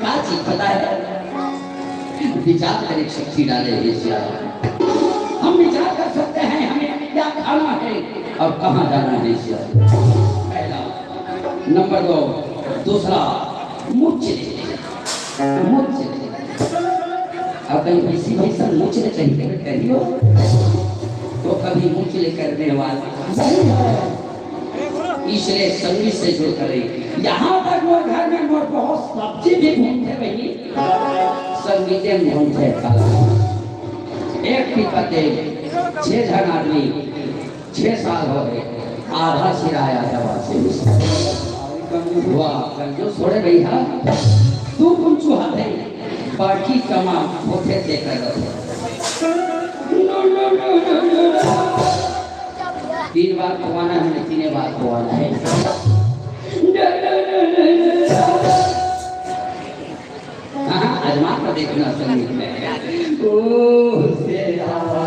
का चीज पता है? विचार करे शक्ति डाले है ईश्वर। हम विचार कर सकते हैं हमें क्या खाना है और कहाँ जाना है ईश्वर। पहला। नंबर दो, दूसरा, मुचले, मुचले। अब कहीं किसी भाई सब मुचले कहीं कहीं करियो, तो कभी मुचले करने वाला नहीं है। इसलिए संगीत से जुड़ कर रही। यहाँ तक मोर घर में मोर बहुत सब्जी भी घूमते रही, संगीत में घूमते। एक पीपा के छह जन आदमी, छह साल हो गए, आधा सिराया दवा से। वाह, कंजूस थोड़े भैया, तू कुंचू हाथ है, बाकी कमा होते ते कर। तीन बार खुआना है, तीन बार खुआना है। हाँ, हाँ, आजमा कर देखना संगीत में। ओ, से आवा।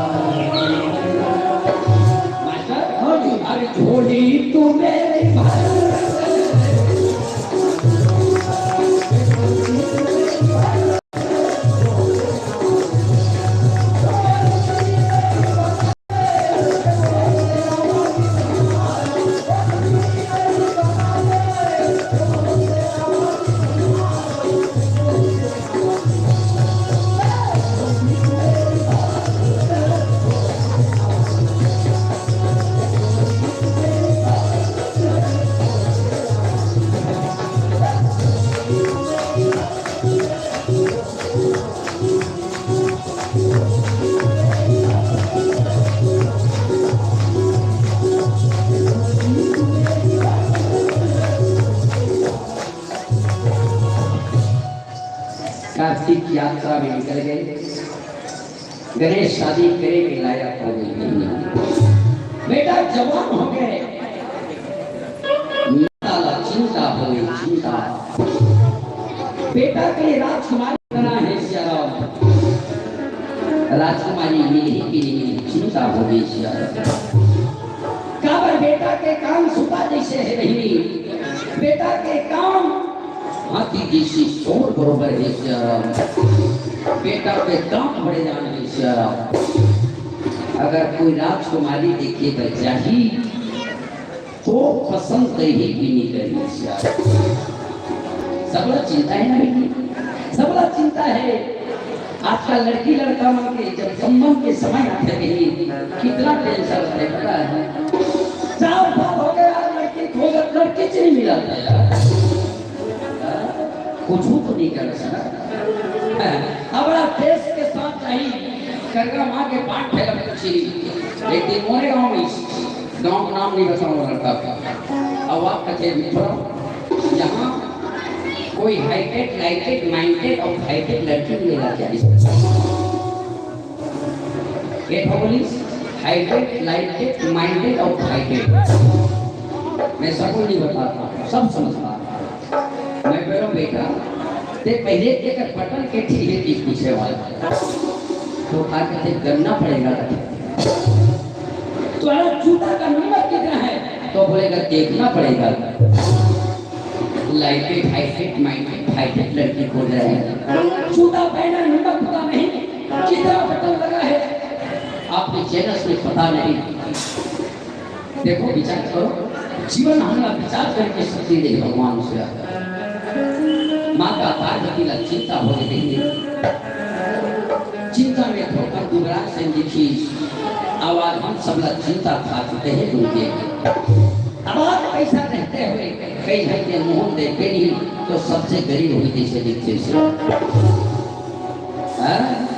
मास्टर, हाँ जी, अरे झोली तू मेरे भाई। कार्तिक यात्रा में निकल गए। गणेश शादी करे के लायक हो गई। बेटा जवान हो गए, माता ला चिंता हो गई, चिंता। बेटा के लिए राजकुमारी बना है सियाराम, राजकुमारी मिली कि नहीं मिली, चिंता हो गई सियाराम। काबर बेटा के काम सुता जैसे है नहीं, बेटा के काम हाथी जैसी सोर बरोबर है सियाराम। बेटा के काम बड़े जान है सियाराम। अगर कोई राजकुमारी देखे बर जाही, तो पसंद कही कि नहीं कही सियाराम। सबला चिंता है ना बेटी? आजकल लड़की लड़का मन के जब संबंध के समय आथे, नहीं, कितना टेंशन रहथे, पता है? चार साल हो गए यार, लड़की खोजत, लड़की च नहीं मिलत हे यार। कुछ तो नहीं कर सकता। हमारा देश के साथ नहीं, करगा माँ के पान ठेला कुछ नहीं। एक दिन मोरे गाँव में, गाँव का नाम नहीं बताऊंगा लड़का का, अब आप कथे मित्रों, यहाँ कोई हाइटेड, लाइटेड, माइंडेड और हाइटेड लड़की मिलेगा क्या? इस ये तो बोली, हाइटेड, लाइटेड, माइंडेड और हाइटेड। मैं सबको नहीं बताता, सब समझता। मैं बोला, "बेटा, ते पहले के कर बटन के ठीक है, पीछे वाला।" तो कहा, "कहते करना पड़ेगा।" "तुम्हारा जूता का नंबर कितना है?" तो बोलेगा, "देखना पड़ेगा।" लाइटेड, हाइटेड, माइंडेड, हाइटेड लड़की खोज रहे हैं। जूता पहना, नंबर पता नहीं, कितना बटन लगा है, आपके जेनस में पता नहीं। देखो, विचार करो, जीवन हमला विचार करके शक्ति दे भगवान से। माता पार्वती ला चिंता हो गई। चिंता में धोकर दुबराज सिंह जी की आवाज हम सबला चिंता खा चुके हैं उनके। अब आप पैसा रहते हुए कई घर के मुंह देखते नहीं तो सबसे गरीब हुई जैसे दिखते से। हाँ?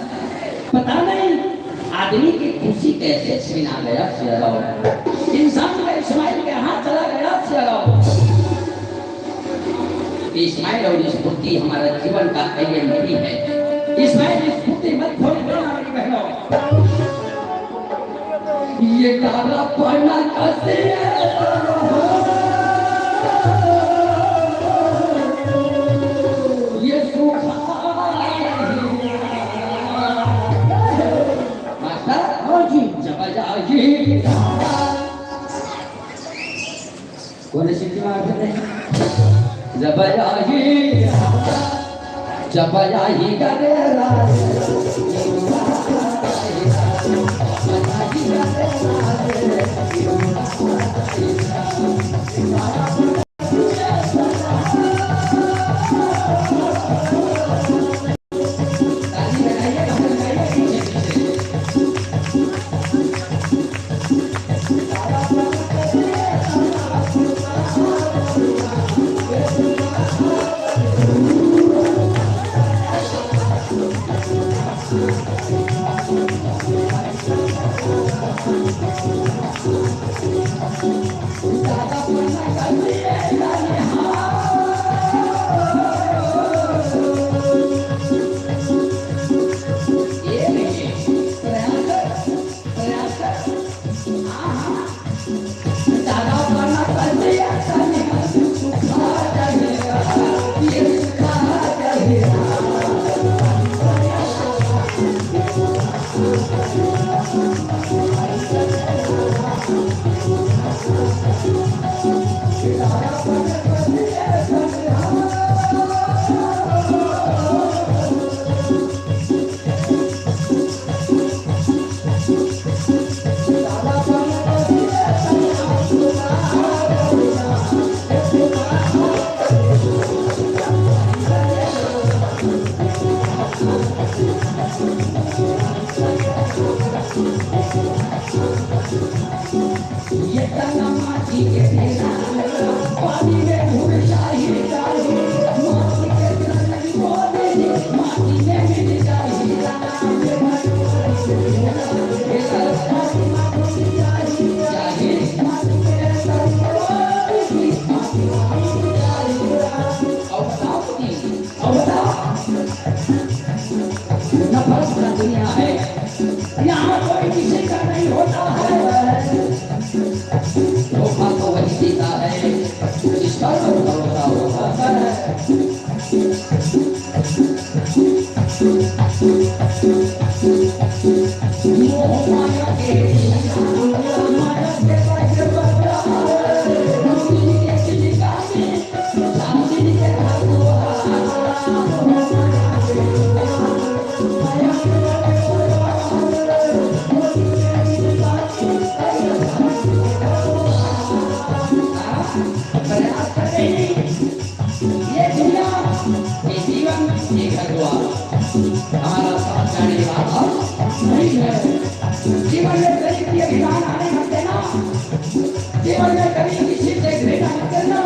पता नहीं आदमी की खुशी कैसे छीना गया, सिया राव। इंसान का इस्माइल के हाथ चला गया, सिया राव। इस्माइल और स्फूर्ति हमारा जीवन का आईएमपी है। इस्माइल, स्फूर्ति मत खोने देना मेरी बहनों। ये काला पन्ना कैसे है? ये सूखा। मास्टर, हाँ जी। जब जागी। कोने सीटी मार देते? जब जागी, जब जागी करे रात। नफरत का दुनिया है, यहाँ कोई किसी का नहीं होता है। धोखा तो वही देता है, जिस पर भरोसा होता है। मोह माया के, माया के हमारा साथ जाने वाला नहीं है। जीवन में कभी भी अभिमान आने मत देना। जीवन में कभी किसी से घृणा मत करना।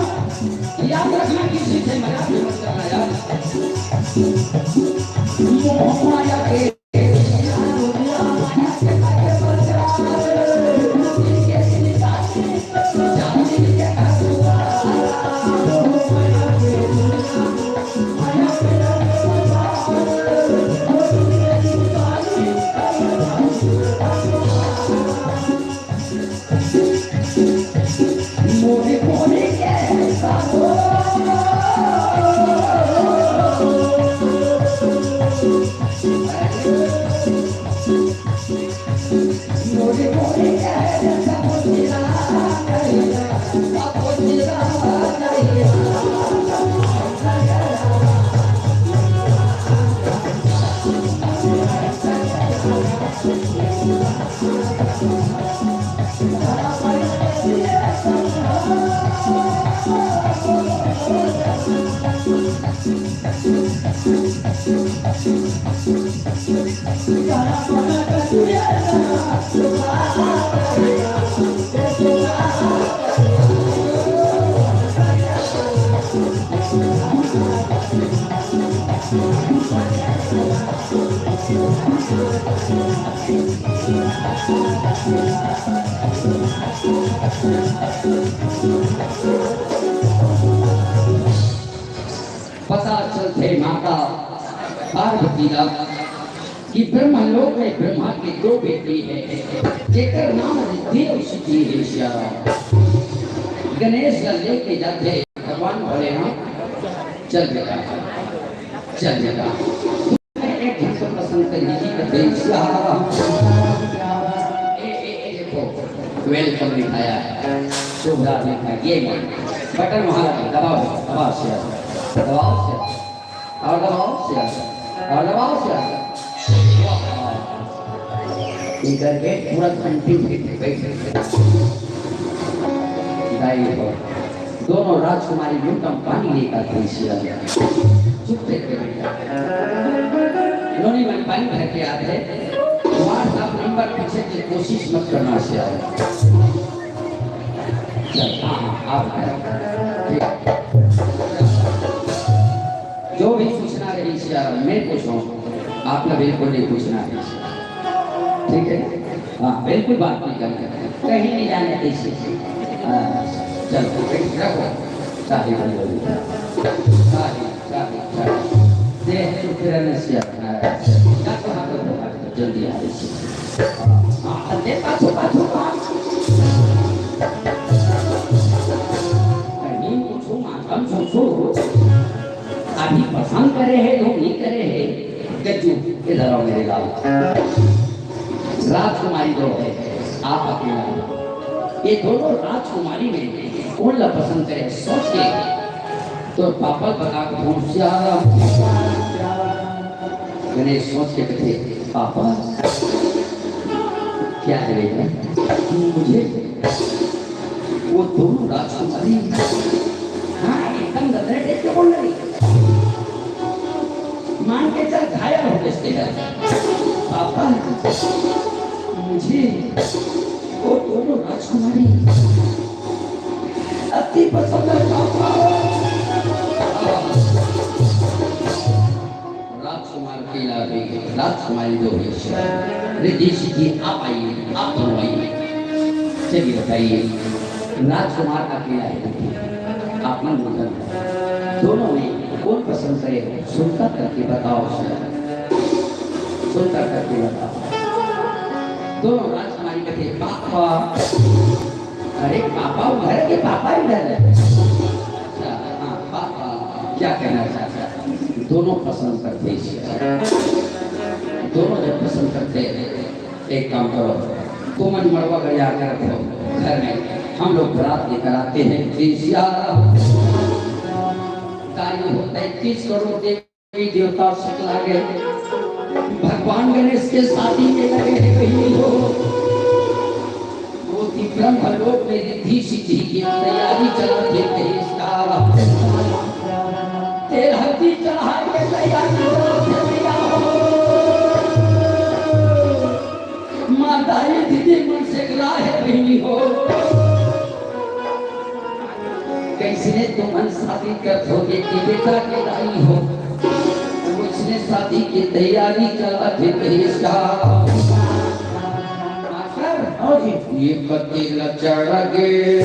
याद रखना, किसी से मजाक भी मत करना यार। मोह माया के पता चलथे माता पार्वती ला कि ब्रह्मलोक में ब्रह्मा के दो बेटी है, जेकर नाम रिद्धि अउ सिद्धि है। सियाराम गणेश ला लेके जाथे भगवान भोलेनाथ। चल बेटा, चल बेटा, एक झन को पसंद करिही कथे। सियाराम। ए, ए, ए, देखो, welcome लिखाया है, शुभ रात लिखा है, ये मत। बटन वहाँ लगा, दबाओ, दबाओ सियाराम, दबाओ सियाराम। और दबाओ सियाराम, और दबाओ सियाराम। ये करके पूरा घंटी उठे थे, बैठ थे। दाई हो, दोनों राजकुमारी मुंह का पानी लेकर थी सियाराम। चुप थे बेटा। नोनी में पानी भर के आते, WhatsApp नंबर पूछे की कोशिश मत करना सियाराम। चल, हाँ, हाँ, आप हैं। ठीक। जो भी पूछना रही सियाराम, मैं पूछूं, आपने बिल्कुल नहीं पूछना है। ठीक है? हाँ, बिल्कुल बात नहीं करना, कहीं नहीं जाने किसी। हाँ, चलो, रखो। साहिब, साहिब, साहिब। दे, चुप रहना सियाराम। हाँ, जा तो हाथ धो, जल्दी आ रही है। हाँ, दे, पाछू, पाछू, पाछू। कहीं कुछ मातम सुसु अभी पसंद करे है, लोग नहीं करे है। गज्जू, इधर आओ मेरे लाल। राजकुमारी दो है, आप अकेला। ये दोनों राजकुमारी में कौन ला पसंद करे, सोच के तो पापा बता के पहुंच जा। गणेश सोच के कथे, पापा, क्या है बेटा? मुझे वो दोनों राजकुमारी, हाँ, एकदम गदरे टाइप के बोल रही, मान के चल, घायल हो गए इसके डर। पापा, मुझे वो दोनों राजकुमारी अति पसंद है पापा। राजकुमार अकेला रह गए, राजकुमारी दो है। रिद्धि सिद्धि आप आइए, आप दोनों आइए। चलिए बताइए, राजकुमार अकेला है, आप मन मंथन करो। दोनों में कौन पसंद करे, सुनता करके बताओ सर, सुनता करके बताओ। दोनों राजकुमारी कथे, पापा। अरे पापा उधर के पापा इधर है। अच्छा, हाँ, पापा, क्या कहना चाहता है? दोनों पसंद करते हैं इसे। दोनों जब पसंद करते हैं, एक काम करो, तुम मन मड़वा गड़िया के रखो घर में, हम लोग बारात लेकर आते हैं। जी सिया राम। तारीख हो तैंतीस करोड़ देवी देवता सकला गए, भगवान गणेश के शादी में लगे हैं बहिनी हो। वो थी ब्रह्मलोक में रिद्धि सिद्धि की तैयारी चला थी, तेज तारा। तेल हल्दी चढ़ा के तैयारी चला शादी कर दोगे कि बेटा के दाई हो? वइसने शादी के तैयारी चलत हे कहिस। मास्टर, हाँ जी। ये पति ल चढ़ गे।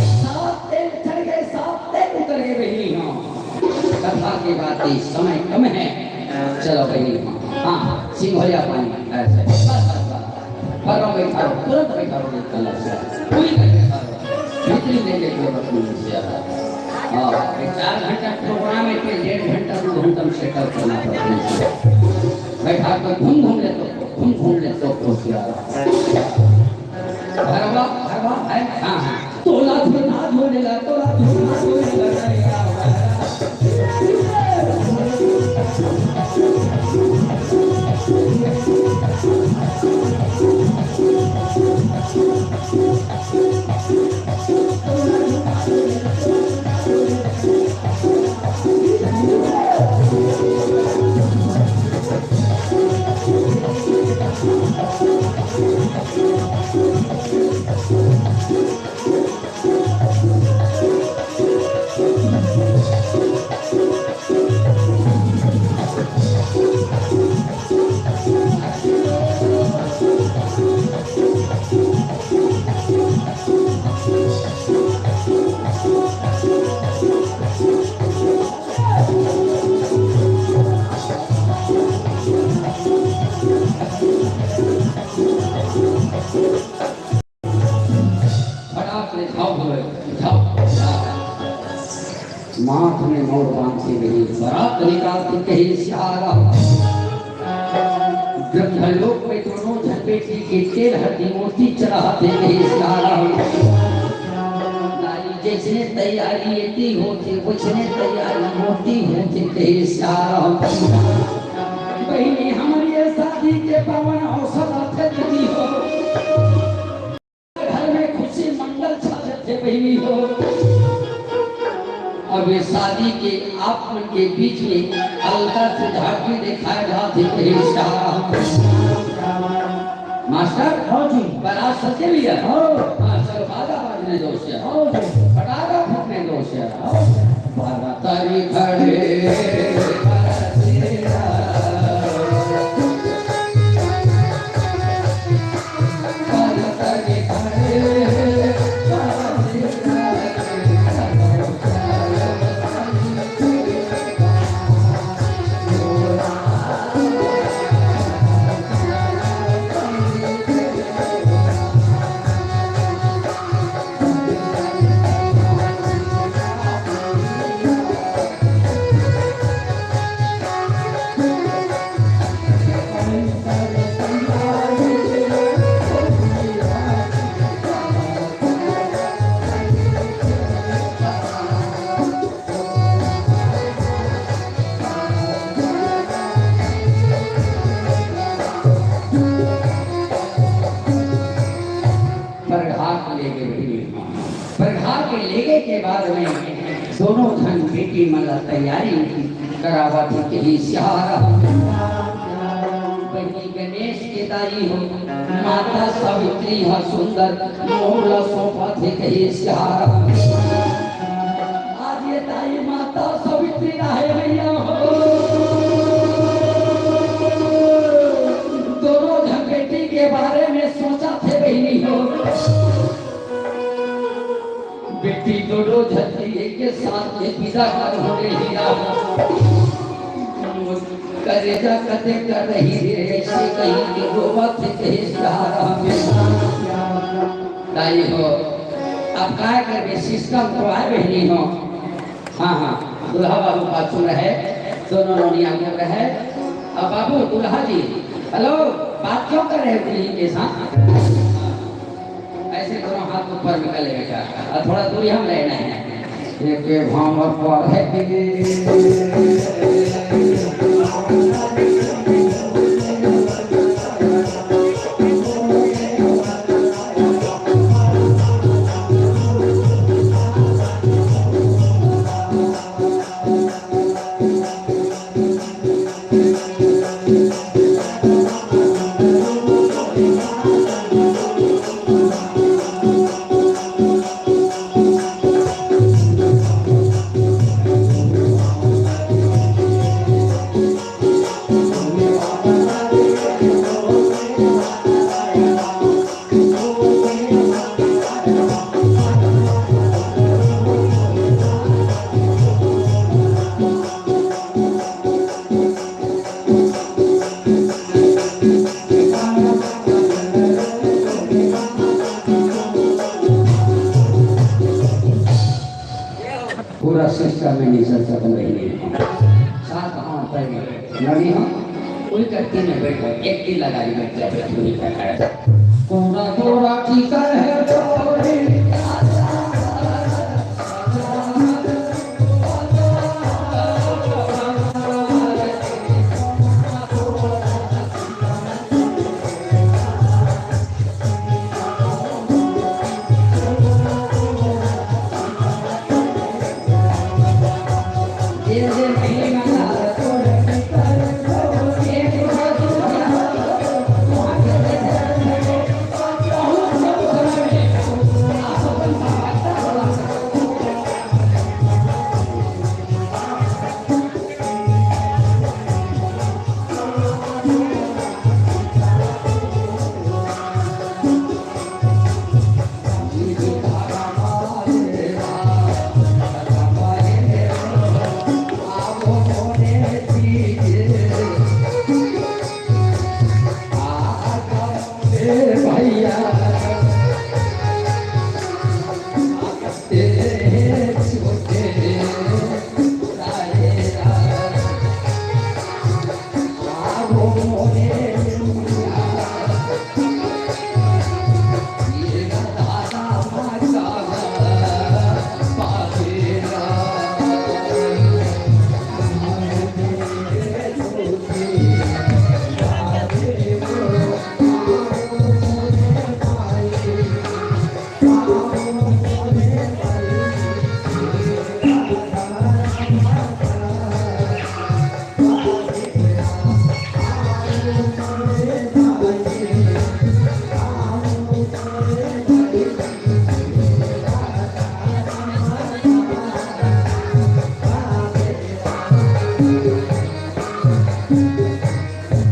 सात तेल चढ़ गए, सात तेल उतर गए बहिनी हो। कथा के बात, समय कम है। चलो बहिनी हो, हाँ, सिंघोलिया पानी, ऐसे, बस, बस, बस। फर्रो बैठाओ, तुरंत बैठाओ, ये कलश। पूरी करके बैठाओ। जितनी देर के जरूरत नहीं है, ज्यादा। हाँ, ये चार घंटा program है, कोई डेढ़ घंटा, दो घंटा में settle करना पड़ता है। बैठा तो घूम घूम ले तो, घूम घूम ले तो, तो क्या? भरवा, भरवा है, हाँ, हाँ। तोला झुलना झूलेला, तोला झुलना झूलेला, फटाक ले जाओ, बोलो, जाओ। माथ में मौर बांध के गई, बारात निकाल के कही, "सियारा।" ब्रह्मलोक में दोनों झन बेटी के तेल हरदी मोती चढ़ाते कही, "सियारा।" जइसने तैयारी एती होथे, वइसने तैयारी मोती होथे, कहे सियाराम। बहिनी, हमर ये शादी के पावन अवसर आथे दीदी हो। घर में खुशी मंगल छा जथे बहिनी हो। अब ये शादी के आप मन के बीच में अलता से झांकी दिखाए जाथे, कहे सियाराम। मास्टर, हाँ जी। बारात सजे भैया? हाँ। हाँ, चलो, बाजा बाजने दो शेर। हाँ जी। फटाका फूटने दो शेर। हाँ जी। बारात तारी खड़े, पर घर के लेगे के बाद में दोनों झन बेटी मन ला तैयारी करावत हे, कहिस यार। बहिनी गणेश के दाई हो, माता सावित्री ह सुंदर मोर ला सौंपत हे, कहिस यार। आज ये दाई माता सावित्री राहे भैया हो, दोनों झन बेटी के बारे में सोचत हे बहिनी हो। बेटी दोनों झन के एक साथ के विदा कर हो रे हीरा। करेजा कते कर रही रे, ऐसे कहीं के रोवत हे, कहिस यार हमें। दाई हो, अब काय करबे, सिस्टम तो आय बहिनी हो। हाँ, हाँ, दूल्हा बाबू पाछू रहे, दोनों नोनिया को रहे। अब बाबू, दूल्हा जी, हेलो, बात क्यों कर रहे हो दुल्हन के साथ? ऐसे दोनों हाथ ऊपर में कर ले बेटा, और थोड़ा दूरी हम रहना है। एक भाव पर है। पूरा सिस्टम में निकल सकते नहीं। सात हाथ पहले नड़ी हम कोई करती में बैठो, एक दिन लगा ली बैठ जाओ, पूरी करता है। पूरा पूरा की कर है तो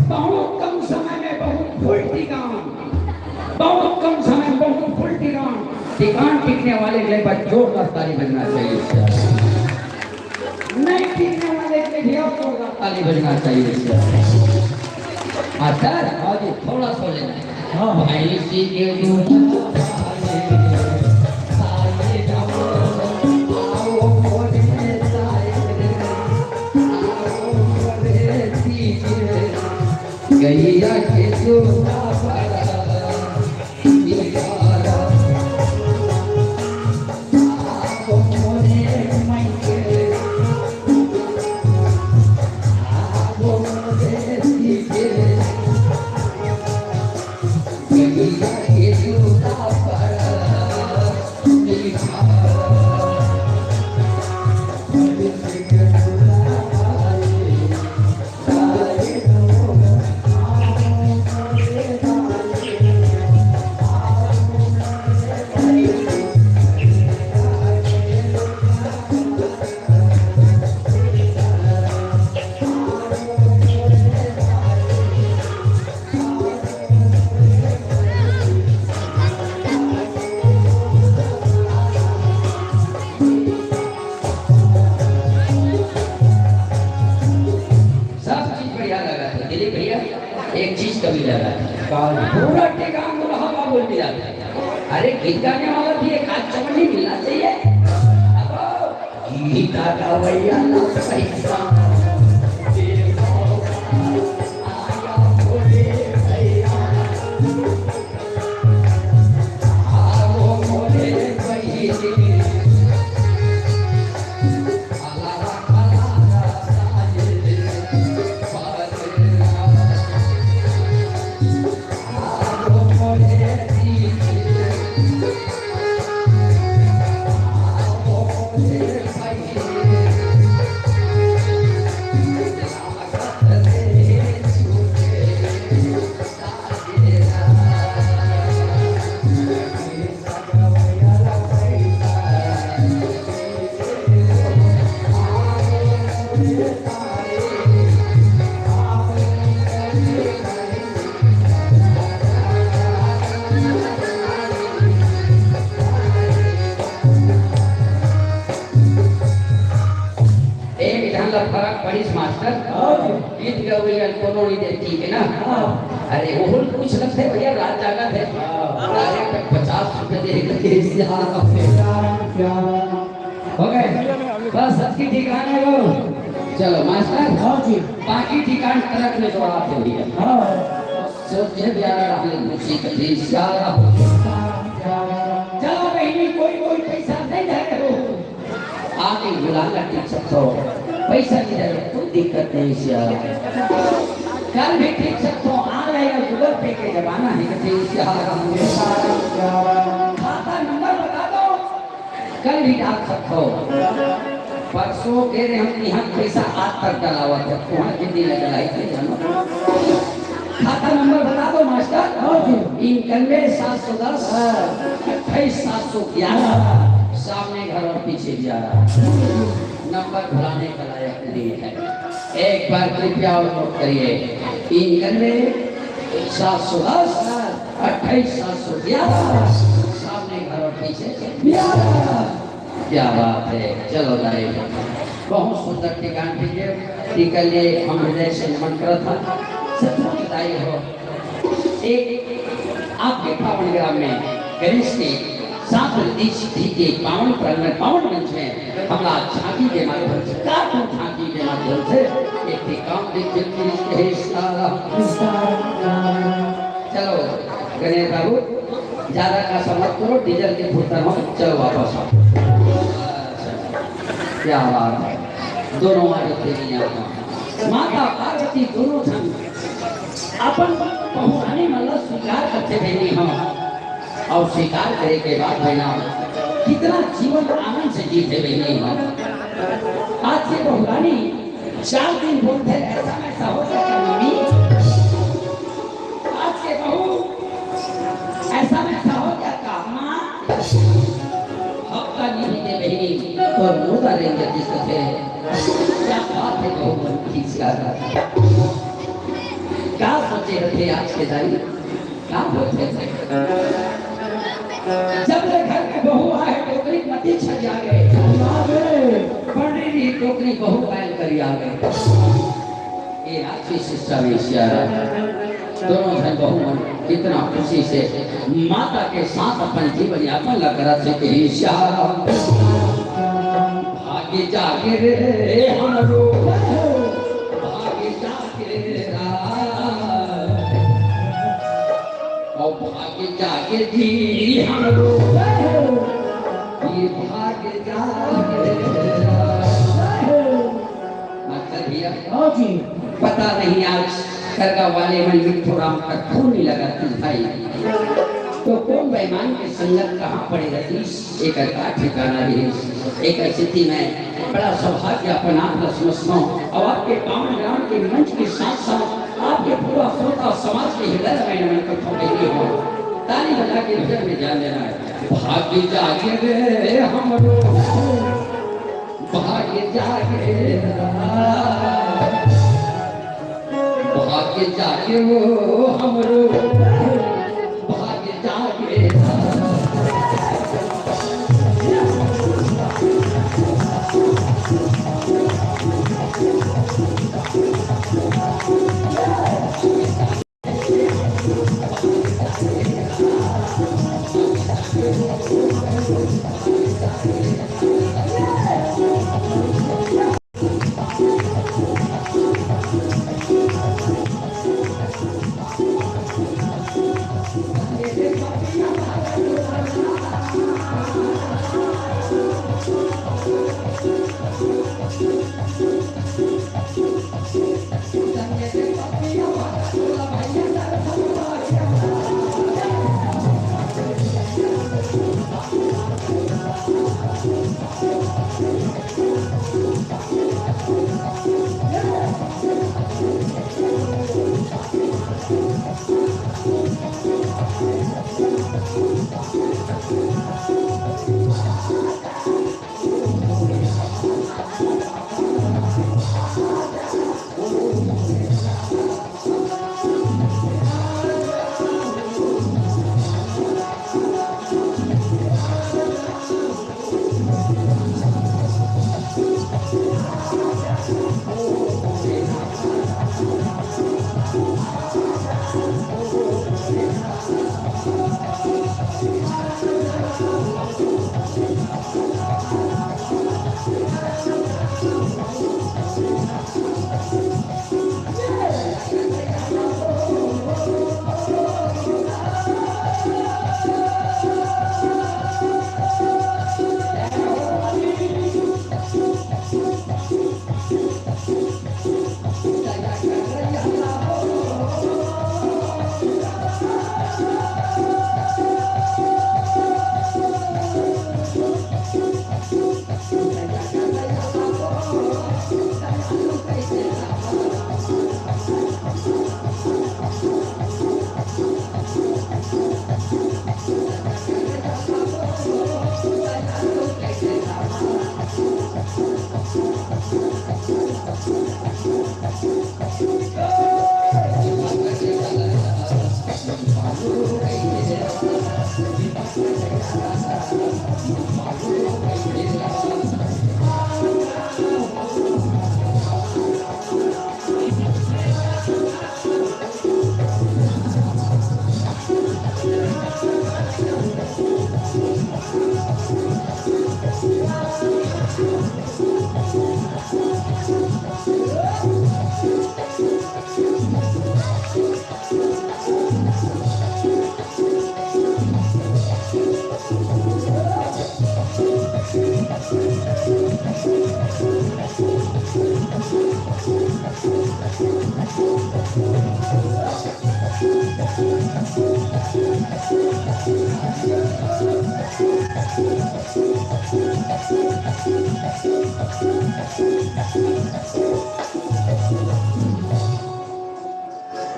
बहुत कम समय में बहुत फुल टिकान, बहुत कम समय में बहुत फुल टिकान। टिकान टिकने वाले के लिए बस जोरदार ताली बजना चाहिए। नहीं टिकने वाले के लिए भी जोरदार ताली बजना चाहिए। मास्टर, हाँ जी, थोड़ा सा लेना है। हाँ, हाँ। भैंसी के दूध गैया के दूध अरे, गीत गाने वाला भी एक आध चमन नहीं मिलना चाहिए? अब गीता गवैया ना पैसा। एक झन ला फरक पड़िस मास्टर। हाँ जी। गीत गवई ल कोनो नहीं दे, ठीक है ना? हाँ। अरे, ओहू ल कुछ लगथे भैया, रात जागत हे। हाँ। अरे, तो पचास रुपए दे के क्या, क्या? हो गए? बस अतकी ठिकाना हे वो। चलो मास्टर। हाँ जी। बाकी ठिकान ट्रक में तो आते भैया। हाँ। सोचे प्यारा राहुल मुझे कभी सारा। चलो बहिनी, कोई, कोई पैसा नहीं दे रहे हो। आके बुला ला, ठीक सकथो। पैसा नहीं दे रहे, कोई दिक्कत नहीं सिया। कल भी ठीक सकथो, आ गए, Google Pay के जमाना है, कभी सिया। खाता नंबर बता दो। कल भी डाल सकथो। परसों के रे हम इहाँ पैसा आज तक डलावत हे, तुहर के दिन डलाई थे जानो। खाता नंबर बता दो मास्टर। हाँ जी। इक्यानवे सात सौ दस, हाँ। अट्ठाईस सात सौ ग्यारह, सामने घर और पीछे ग्यारह। नंबर भुलाने का लायक नहीं है। एक बार कृपया और नोट करिए, इक्यानवे सात सौ दस, अट्ठाईस सात सौ ग्यारह, सामने घर और पीछे ग्यारह। क्या बात है, चलो दाई, बहुत सुंदर ठिकान ठीक है। ठीक है, ये हम हृदय से नमन करत हन। सचमुच दाई हो, एक आपके पावन ग्राम में गणेश के साथ रिद्धि सिद्धि के पावन प्रांगण, पावन मंच में हमला झांकी के माध्यम से, कार्टून झांकी के माध्यम से एक ठे काम देख के हे सारा। चलो गणेश बाबू, ज्यादा का समझ करो, डीजल के फुर्तन हो, चलो वापस आओ। क्या बात है, दोनों आ जाते हैं यहाँ। माता पार्वती दोनों झन अपन बहुरानी मन ला स्वीकार करथे बहिनी हम, अउ स्वीकार करे के बाद बहिना कितना जीवन आनंद से जीथे बहिनी हम। आज के बहुरानी चार दिन बोलथे, ऐसा वैसा हो जाता मम्मी। आज के बहू ऐसा वैसा हो जाता माँ। हफ्ता नहीं दे बहिनी, तो मुदा रेंगे जिसको थे। क्या बात है बहू मन की सियारा। का सोचे रथे आज के दाई, का बोलथे? जब ले घर में बहू आए, टोकरी मती छरिया गए। पंडित जी टोकरी बहू पायल करिया गए। ये राक्षसी समेस्या दोनों झन बहू मन कितना खुशी से माता के साथ अपन जीवन यापन ला करत हे कि सियाराम। भाग्य जागे रे हमरो, भाग्य जागे रे राम। और भाग्य जागे जी हमरो, ये भाग्य जागे रे राम। मास्टर भैया, हाँ जी। पता नहीं आज करगा वाले मन मिट्ठू राम का खून नहीं लगा थी भाई, तो कौन बेईमान के संगत कहाँ पड़े रहती, एक का ठिकाना रही। एक स्थिति में बड़ा सौभाग्य अपन आप ला समझता हूँ और आपके पावन ग्राम के मंच के साथ साथ आपके पूरा श्रोता समाज के हृदय में नमन करता हूँ। बेटी हो, ताली बजा के भजन में ध्यान देना है। भाग्य जागे रे हमरो, भाग्य जागे, भाग्य जागे वो हमरो, भाग्य जागे।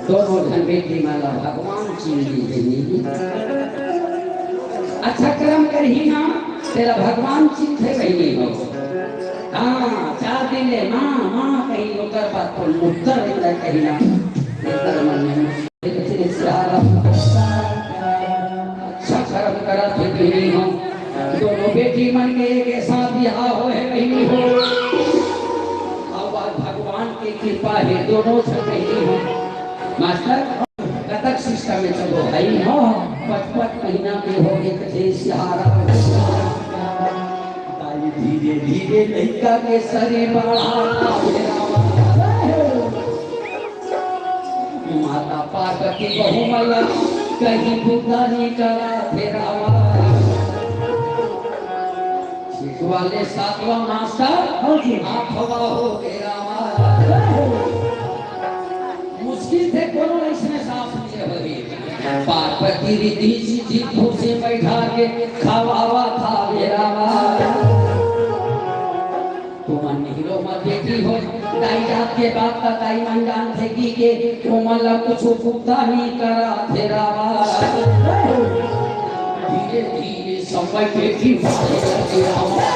दोनों झन बेटी मन ला भगवान चिन्ह दीन। अच्छा करम करही ना, तेला भगवान चिन्हथे बहिनी हो। हाँ, चार दिन ले माँ, माँ कही, ओकर बाद तो मुत्तर रहिथे कही ना। एकर मन में अच्छा करम करत हे बहिनी हो। दोनों बेटी मन के एक साथ बिहाव होहे बहिनी हो। अउ आज भगवान के कृपा हे, दोनों झन बहिनी हो। मास्टर, कतक सिस्टम में चलो भाई हो, पचपच महीना के हो गे कथे सिहारा। दाई धीरे धीरे लइका के शरीर बढ़ात हे रामा। माता पार्वती बहू मन ला कहीं बुता नइ करात हे रामा। छठवा ले सातवां मास्टर, हाँ जी। आठवां हो गे रामा। मुश्किल से कोनो अइसने सास मिले होही। पार्वती रिद्धि सिद्धि खुशी बैठा के खवावत हे रामा। तुमन निहरो मत बेटी हो, दाई जात के बात का दाई मन जानथे कि के, ओमन ला कुछु बुता नइ करात हे रामा। धीरे धीरे समय बेटी मारे लगे रामा।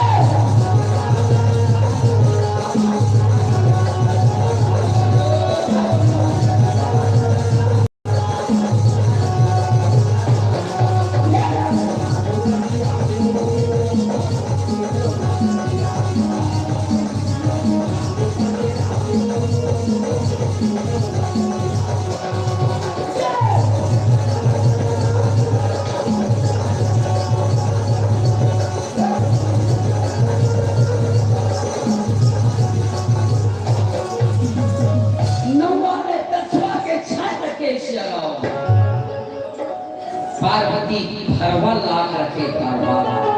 भरवा लाख रखे, भरवा लाख।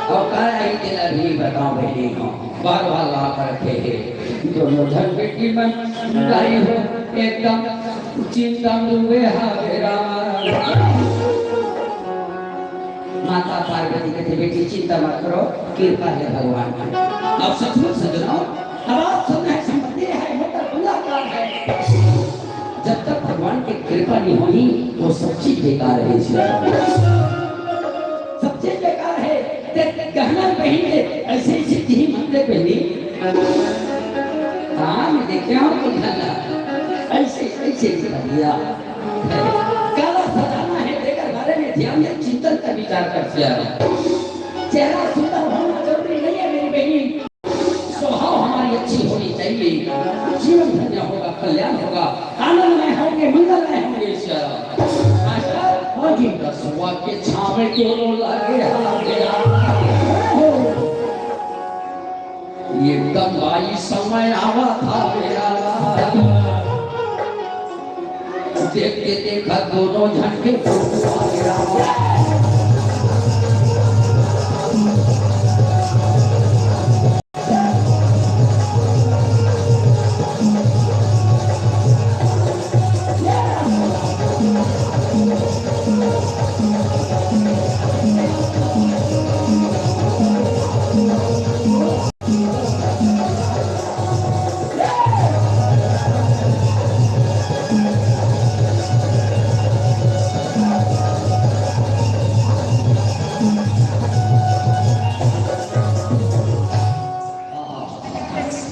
अउ का आई तेला भी बताओ बहिनी हो, भरवा लाख रखे हे। दोनों झन बेटी मन दाई हो एकदम चिंता में डूबे हावे राम। माता पार्वती कथे, "बेटी चिंता मत करो, कृपा हे भगवान की।" अब सचमुच सज्जनों, अब आप सुन रहे, संपत्ति हे, मोटा बंगला कार हे, जब तक भगवान के कृपा नहीं होही, वो सब चीज बेकार हे। सब चीज बेकार हे। ते गहना पहन के ऐसे, ऐसे दिही मंदिर पहनी। हाँ, मैं देखे हूँ कोई गहना। ऐसे, ऐसे दिखा दिया। काला सजाना हे, तेकर बारे में ध्यान दे, चिंतन कर, विचार कर सिया। चेहरा सुंदर होना जरूरी नहीं है मेरी बहन, स्वभाव हमारी अच्छी होनी चाहिए। जीवन धन्य होगा, कल्याण होगा, आनंदमय होंगे, मंगलमय होंगे। मास्टर, हाँ जी। दसवा के छावे के लो लागे हाथ गया। एकदम भाई समय आवा था मेरा। देख के देखा दोनों झन के फोटो आ गया।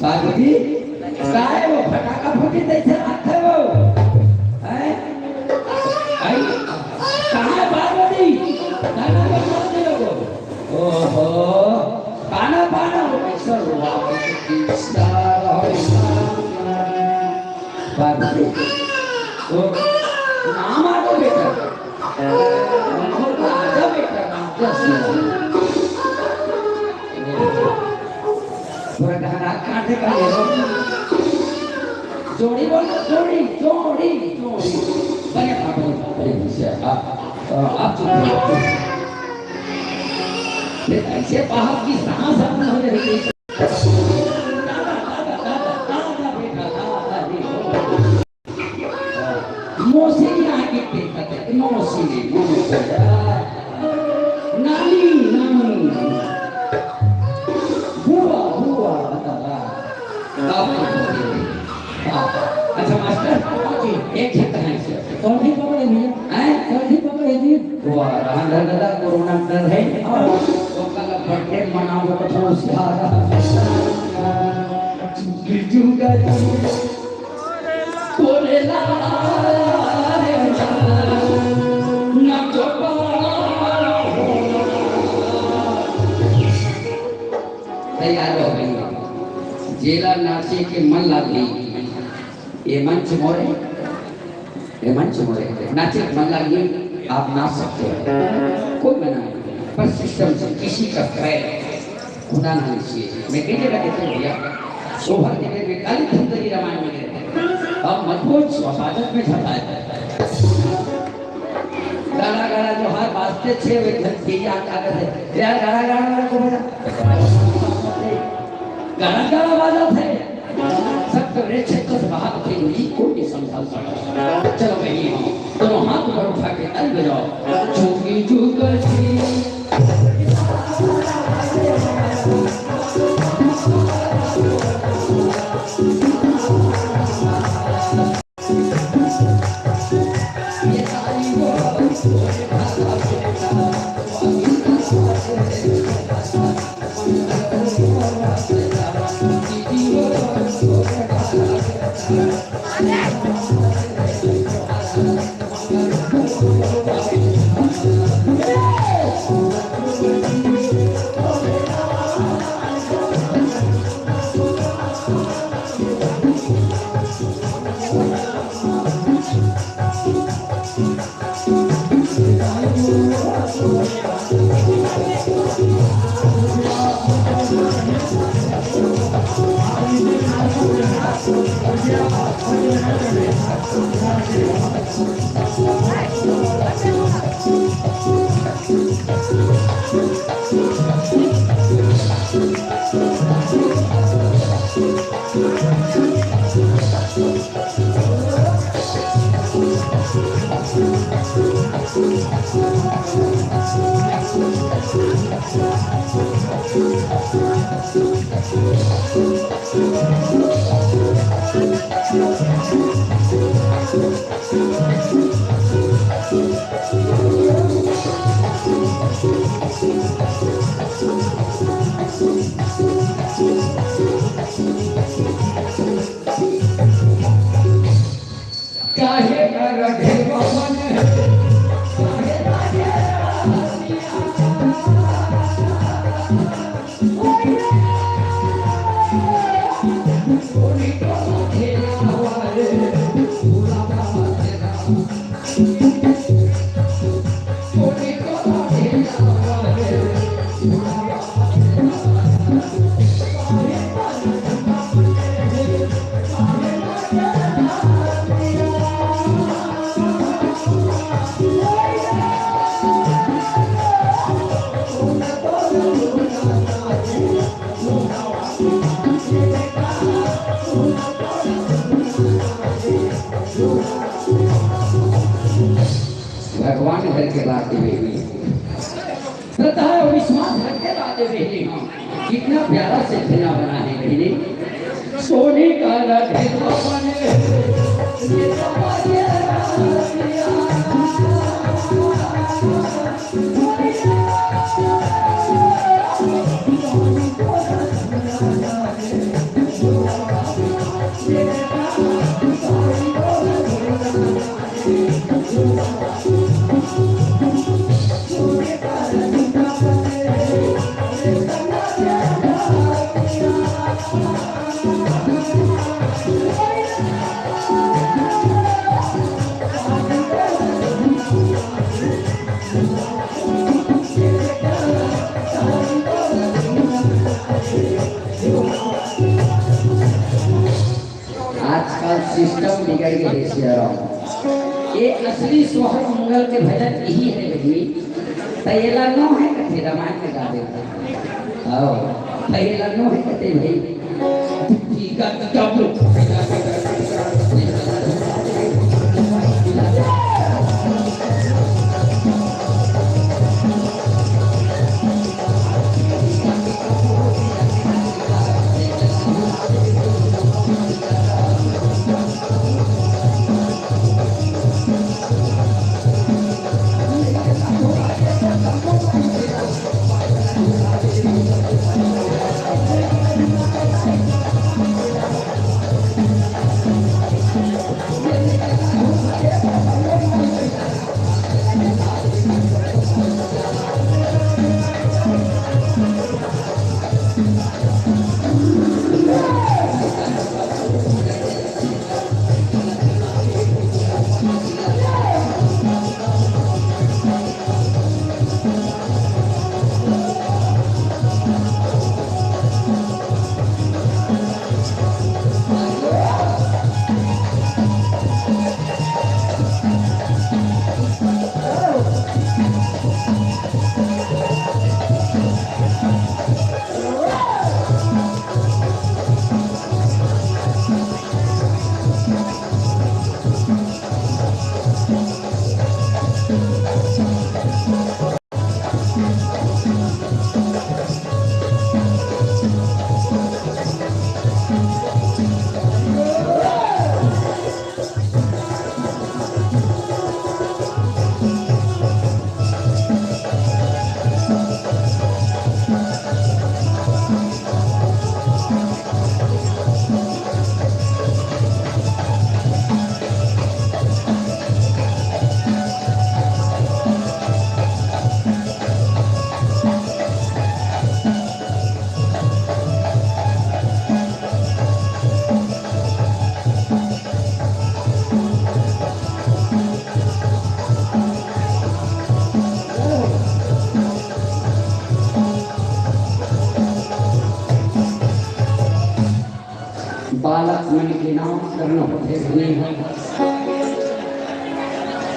पार्वती, काय वो फटाका फूटी तैसे हाथ है वो? हैं? आई? कहाँ है पार्वती? गाना बजा दे लोगो। ओहो, पाना, पाना, वो कैसा हुआ? पार्वती, वो नाम आ गया बेटा। राजा बेटा, राजा। पूरा गहना काटे का ये लोग। जोड़ी बोलो, जोड़ी, जोड़ी, जोड़ी। बने बाबू, बने भैया, आप, आप चुप रहो। ये ऐसे बाहर की सांस बंद हो रही है। दादा, दादा, दादा, दादा बेटा, दादा रे हो। मौसी के आगे देखत हे, मौसी, मौसी। नानी, नानी। बुआ, बुआ, बता, बता। बाप रे। हाँ। अच्छा मास्टर, एक झन कहाँ हे? कौन सी पकड़े भैया? हैं? कौन सी पकड़े जी? वाह, रहा दादा, कोरोना डर है। हाँ। तो कल birthday मनाओ तो थोड़ा सा। जुगा जी। तैयार हो गई। जेला नाचे के मन लागे, ये मंच मोरे, ये मंच मोरे, नाचे के मन लागे, आप नाच सकते हो, कोई मना नहीं, पर system से किसी का पैर खुदा ना लीजिए। मैं कई जगह देखे हूँ भैया, सोहर के में काली धुंधली रामायण में गए। अब मत पूछ, स्वागत में झपाए। गाड़ा गाड़ा जो हार बाजते छे वे घन के याद आ गए। यार गाड़ा गाड़ा गाड़ा को बजा। गाड़ा गाड़ा बाजा थे। सब तो रे छे तो बाहर थे, कोई नहीं समझा सकता। चलो मैं ये हूँ। दोनों हाथ ऊपर उठा के ताली बजाओ। झुकी झुकर जी। काहे कर ढेर बने, काहे लागे रसिया। भगवान घर के बात में श्रद्धा और विश्वास रख के बातें बहनी। हाँ, कितना प्यारा सिलसिला बना है बहनी। सोने का रथ है तो बने, ये तो बने। आजकल सिस्टम बिगड़ गे हे सियाराम। ये असली सोहर मंगल के भजन यही है बहिनी। त एला नो है कथे रामायण में गा देता। आओ, त एला नो है कथे भाई। बालक मन के नाम करना होथे, नहीं है।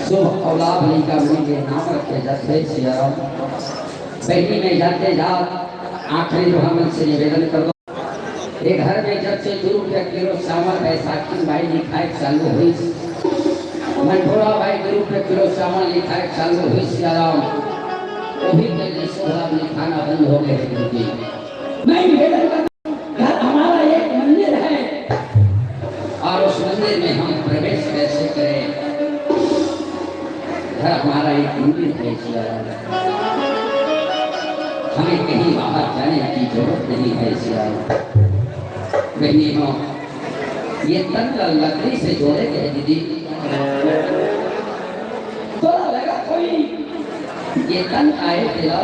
शुभ औलाद लइका मन के नाम रखे जाथे, सियाराम। बहिनी में जाते जात आखिरी दोहा मन से निवेदन कर दो। ये घर में जब से दू रुपया किलो चावल बैसाखी माई लिखाए चालू हुई, भोला भाई के रूप में किलो चावल लिखा है, चालू हुई सियाराम। वो भी कल से भोला लिखाना बंद हो गए हैं गुरुजी। मैं निवेदन करता हूँ, घर हमारा एक मंदिर है और उस मंदिर में हम प्रवेश कैसे करें? घर हमारा एक मंदिर है सियाराम, हमें कहीं बाहर जाने की जरूरत नहीं है सियाराम। बहनी हो, ये तन ला लकड़ी से जोड़े गए दीदी। तोला लगा कोई ये तन आए तेरा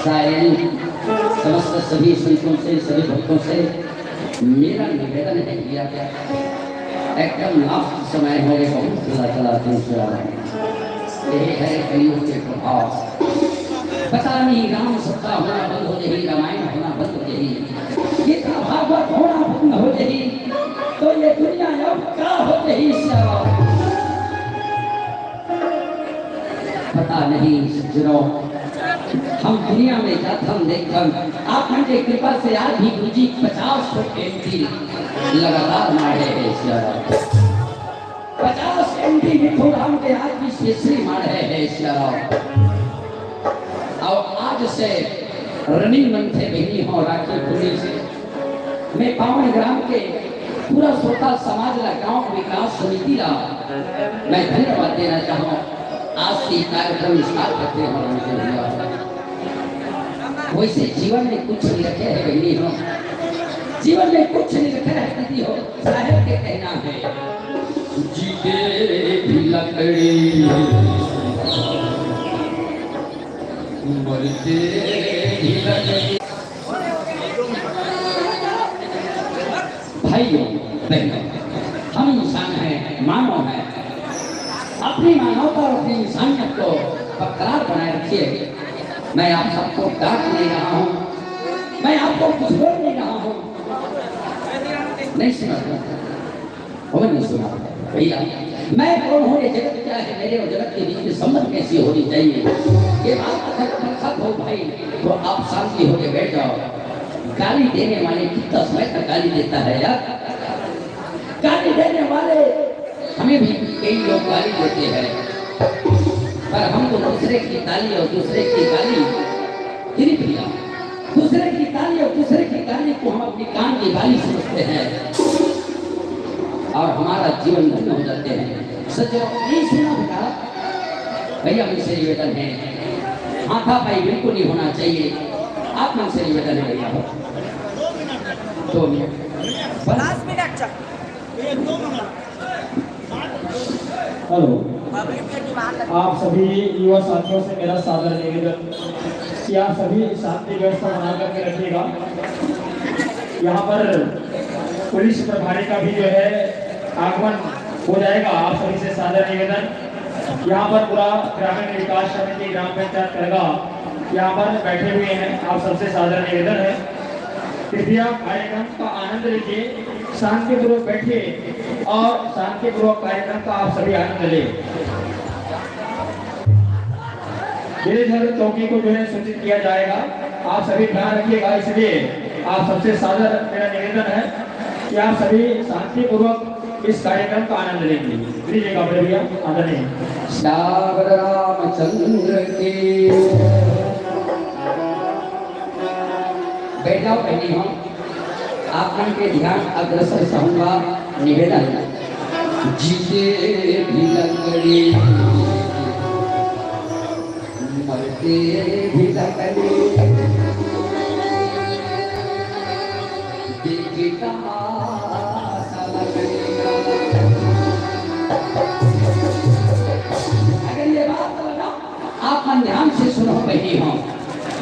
सायन। समस्त सभी संतों से, सभी भक्तों से मेरा निवेदन है भैया, एकदम लास्ट समय हो गए, बहुत चला चला तुमसे। यही है कलयुग के प्रभाव। पता नहीं राम सत्ता होना बंद हो जाही, रामायण होना बंद हो जाही, गीता भागवत होना बंद हो जाही, तो ये दुनिया अब का हो जाही सियाराम? पता नहीं सज्जनों, हम दुनिया में जाथन देखथन, आप मन के कृपा से आज भी गुरुजी पचास सौ एमटी लगातार मारे हैं सियाराम। पचास एमटी मिथुन राम के आज भी स्पेशली मारे हैं सियाराम। और आज से रनिंग मन थे बहनी हो राखी पुलिस। मैं पावन ग्राम के पूरा श्रोता समाज ला गांव विकास समिति ला मैं धन्यवाद देना चाहूँ। आज से कार्यक्रम स्टार्ट करते हैं। वैसे जीवन में कुछ नहीं रखे है बहनी हो, जीवन में कुछ नहीं रखे है दीदी हो। साहेब के कहना है, जीते भी लकड़ी, मरते भी लकड़ी। भाइयों, बहनों, हम इंसान हैं, मानव हैं। अपनी मानवता और अपनी इंसानियत को बरकरार बनाए रखिए। मैं आप सबको डांट नहीं रहा हूँ, मैं आपको कुछ बोल नहीं रहा हूँ। नहीं सुना, वो नहीं सुना। भैया, मैं कौन हूँ, ये जगत क्या है, मेरे और जगत के बीच में संबंध कैसी होनी चाहिए, ये बात अगर परखत हो भाई, तो आप शांति होके बैठ जाओ। गाली देने वाले कितना समय तक गाली देता है यार? गाली देने वाले हमें भी कई लोग गाली देते हैं, पर हम तो दूसरे की ताली और दूसरे की गाली, दीदी भैया, दूसरे की ताली और दूसरे की गाली को हम अपनी कान की बाली समझते हैं और हमारा जीवन धन्य हो जाते हैं। सज्जनों, नहीं सुना बेटा, भैया मन से निवेदन है, हाथापाई बिल्कुल नहीं होना चाहिए। आप मन से निवेदन है भैया, दो मिनट बस। पाँच मिनट चल। हेलो, आप सभी युवा साथियों से मेरा सादर निवेदन कि आप सभी शांति व्यवस्था बना करके रखिएगा। यहाँ पर पुलिस प्रभारी का भी जो है आगमन हो जाएगा। आप सभी से सादर निवेदन, यहाँ पर पूरा ग्रामीण विकास समिति ग्राम पंचायत करगा यहाँ पर बैठे हुए हैं, आप सबसे सादर निवेदन है, कृपया कार्यक्रम का आनंद लीजिए, शांतिपूर्वक बैठिए और शांतिपूर्वक कार्यक्रम का आप सभी आनंद लें। गिरिधर चौकी को जो है सूचित किया जाएगा, आप सभी ध्यान रखिएगा, इसलिए आप सबसे सादर मेरा निवेदन है कि आप सभी शांतिपूर्वक इस कार्यक्रम का आनंद लेंगे। श्री जी का भैया आदरणीय श्याम रामचंद्र की। बैठ जाओ, पहले हम आप मन के ध्यान अग्रसर चाहूंगा, निवेदन। जीते भी लकड़ी, मरते भी लकड़ी, देखी तमाशा लकड़ी का। अगर ये बात लगा, आप मन ध्यान से सुनो, बहनी हो,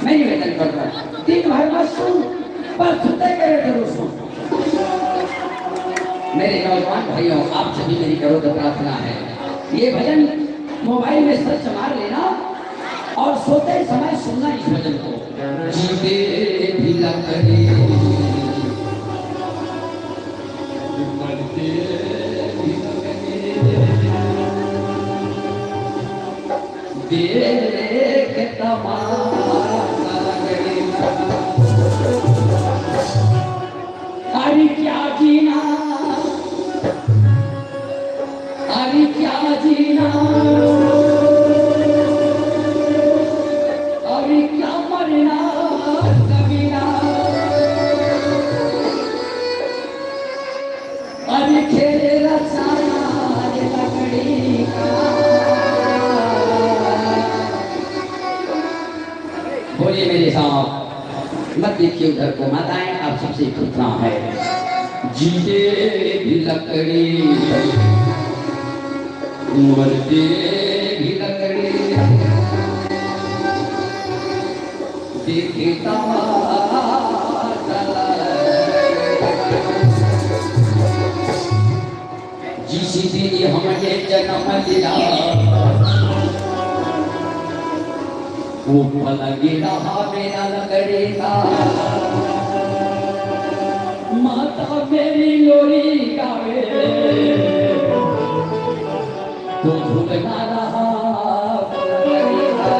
मैं निवेदन करता हूँ, दिन भर मत सुन, पर सुते करे जरूर सुन। मेरे नौजवान भाइयों, आप सभी मेरी करोड़ प्रार्थना है, ये भजन मोबाइल में सर्च मार लेना और सोते समय सुनना इस भजन को। जीते भी लकड़ी, मरते भी लकड़ी, देख तमाशा लकड़ी। अरे क्या जीना, अभी क्या मरना कमीना, अभी खेल रचाया ये लकड़ी का। बोलिए मेरे साथ, मत देखिए उधर को, माताएं, आप सबसे पूछना है। जीते भी लकड़ी, मरते भी लकड़ी, देखे तमाशा। जिस दिन हमने जन्म लिया, वो पल गिरा मेरा लकड़ी का। माता मेरी लोरी गावे, तो झूलना रहा लकड़ी का।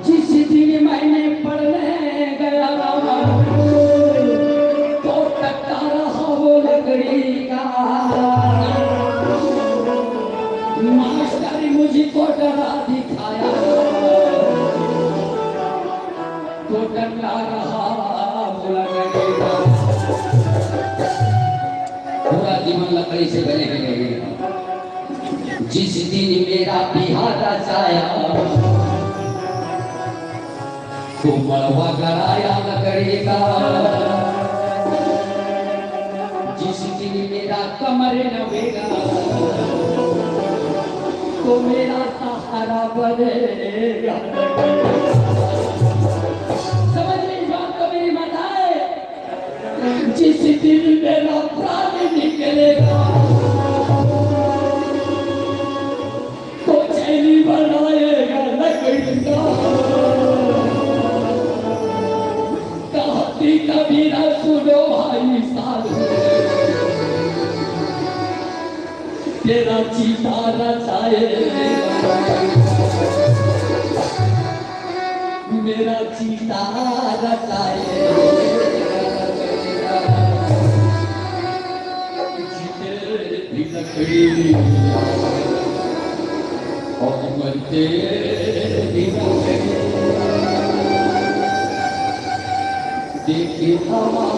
जिस दिन मैंने पढ़ने गया, तो टट्टा रहा वो लकड़ी का। मास्टर मुझको डरा दिखाया, तो टट्टा रहा वो लकड़ी का। पूरा जीवन लकड़ी से बने हुए। जिस दिन मेरा बिहार रचाया, तो मड़वा गड़ाया लकड़ी का। जिस दिन मेरा कमर नवेगा, तो मेरा सहारा बनेगा। समझ में इस बात को मेरी माताएं? जिस दिन मेरा प्राण निकलेगा, तो चैनी बनाएगा लकड़ी का। कहती कबीरा सुनो भाई साधु, तेरा चीता रचाए, मेरा चीता रचाए। जीते भी लकड़ी और मरते भी लकड़ी। देखिए हमारा।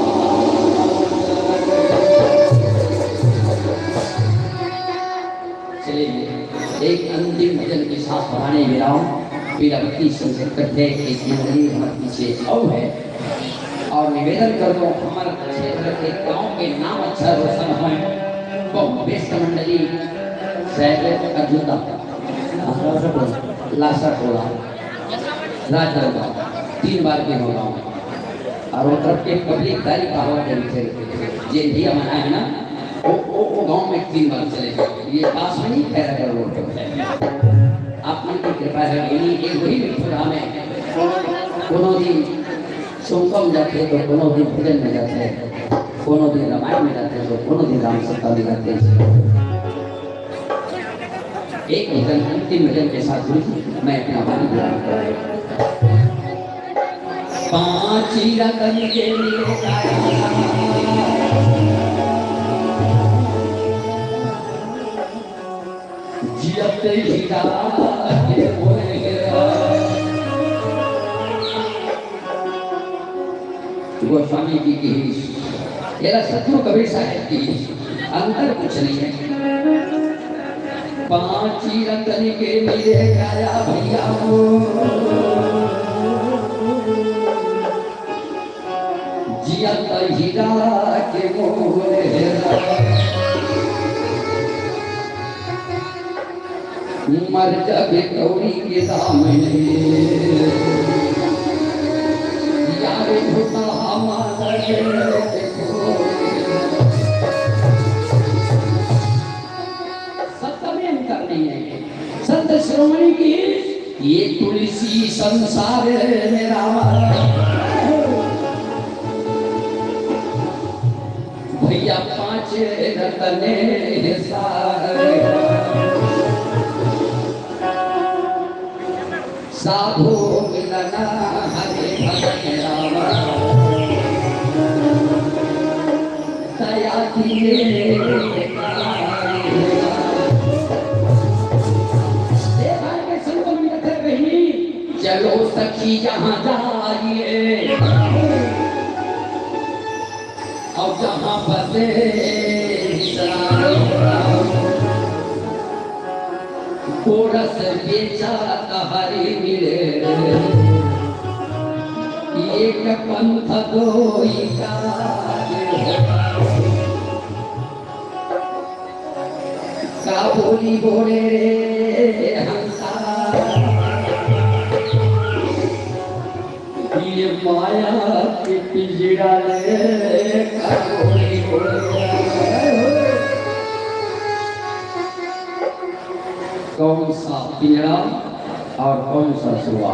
चलिए, एक अंतिम भजन के साथ पुराने विराम। पीड़ावती संस्कृत है, एक मंडली हमारे पीछे और है। और निवेदन कर दो, हमारे क्षेत्र के गांव के नाम अच्छा रोशन होए। बहुत बेस्ट मंडली, शायद अर्जुन दा, लासा टोला, राजनांदगांव, तीन बार के हो गांव। और वो तरफ के पब्लिक गाड़ी पावर दे रही थे, जे इंडिया मना है ना, वो, वो, वो गांव में तीन बार चले गए। ये पास में नहीं, खैरागढ़ रोड पर है। आप मन की कृपा है, इन्हीं एक वही मिठू राम है। कोनो दिन चौका में जाते तो कोनो दिन भजन में जाते, कोनो दिन रामायण में जाते तो कोनो दिन राम सत्ता में जाते। एक भजन, अंतिम भजन के साथ गुरु जी, मैं अपना वाणी विराम कर रहा हूँ। पांच रतन के लिए जियत हीरा के मोहे। गोस्वामी जी की ही, एला सतगुरु कबीर साहब की ही, अंतर कुछ नहीं है। पांच रतन के मिले काया भैया हो, जियत हीरा के मोल हेरा। मर जाबे कौड़ी के दाम में, यारे भूता हमारा। सत्ता में अंतर नहीं है। संत शिरोमणि की ये तुलसी संसार में रामा। भैया पांच रतन सार। साधु मिलन हरे भजन रामा। दया किए। सखी जहाँ जाइए, अब जहाँ बसे गोरस बेचा हरि मिले, एक पंथ दोई काज। का बोली बोले रे हंसा, ये माया के पिंजरा ले। का बोली बोले रे। कौन सा पिंजरा और कौन सा सुआ?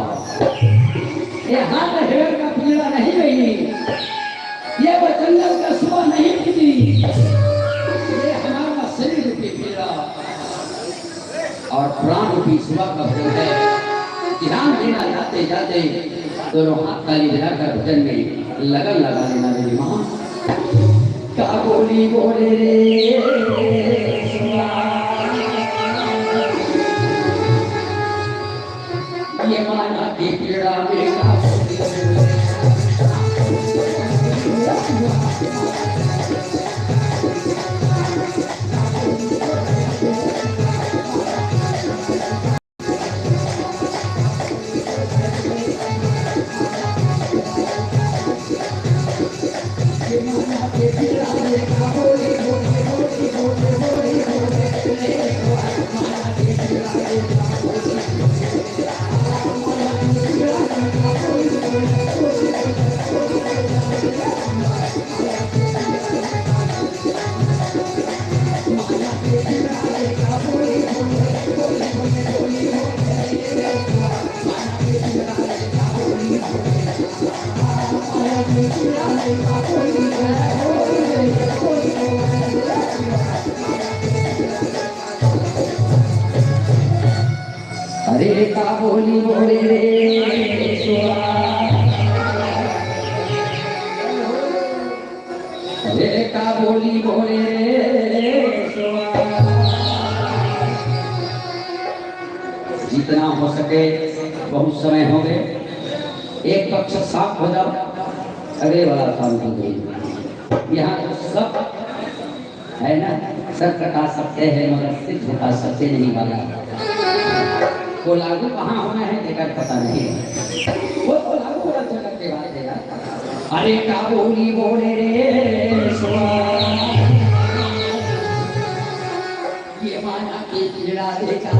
ये हाथ हेर का पिंजरा नहीं रही, ये वो जंगल का सुआ नहीं थी, ये हमारा शरीर रूपी पिंजरा और प्राण रूपी सुआ का भजन है। ध्यान देना जाते जाते दोनों हाथ ताली बजाकर भजन में लगन लगा लेना मेरी माँ। का बोली बोले रे सुआ, ये माया की पीड़ा में का बोली बोले। अरे का बोली बोले रे सुआ, अरे का बोली बोले रे सुआ। जितना हो सके, बहुत समय हो गए, एक पक्ष शांत हो जाओ। अरे वाला शांत हो गई। यहाँ तो सब है ना, सत्य का सत्य है मगर सिद्ध का सत्य नहीं वाला। वो लागू कहाँ होना है, जेकर पता नहीं है। वो तो लागू वाला जगत के बात है यार। अरे का बोली बोले रे सुआ, ये माया के पीड़ा देखा।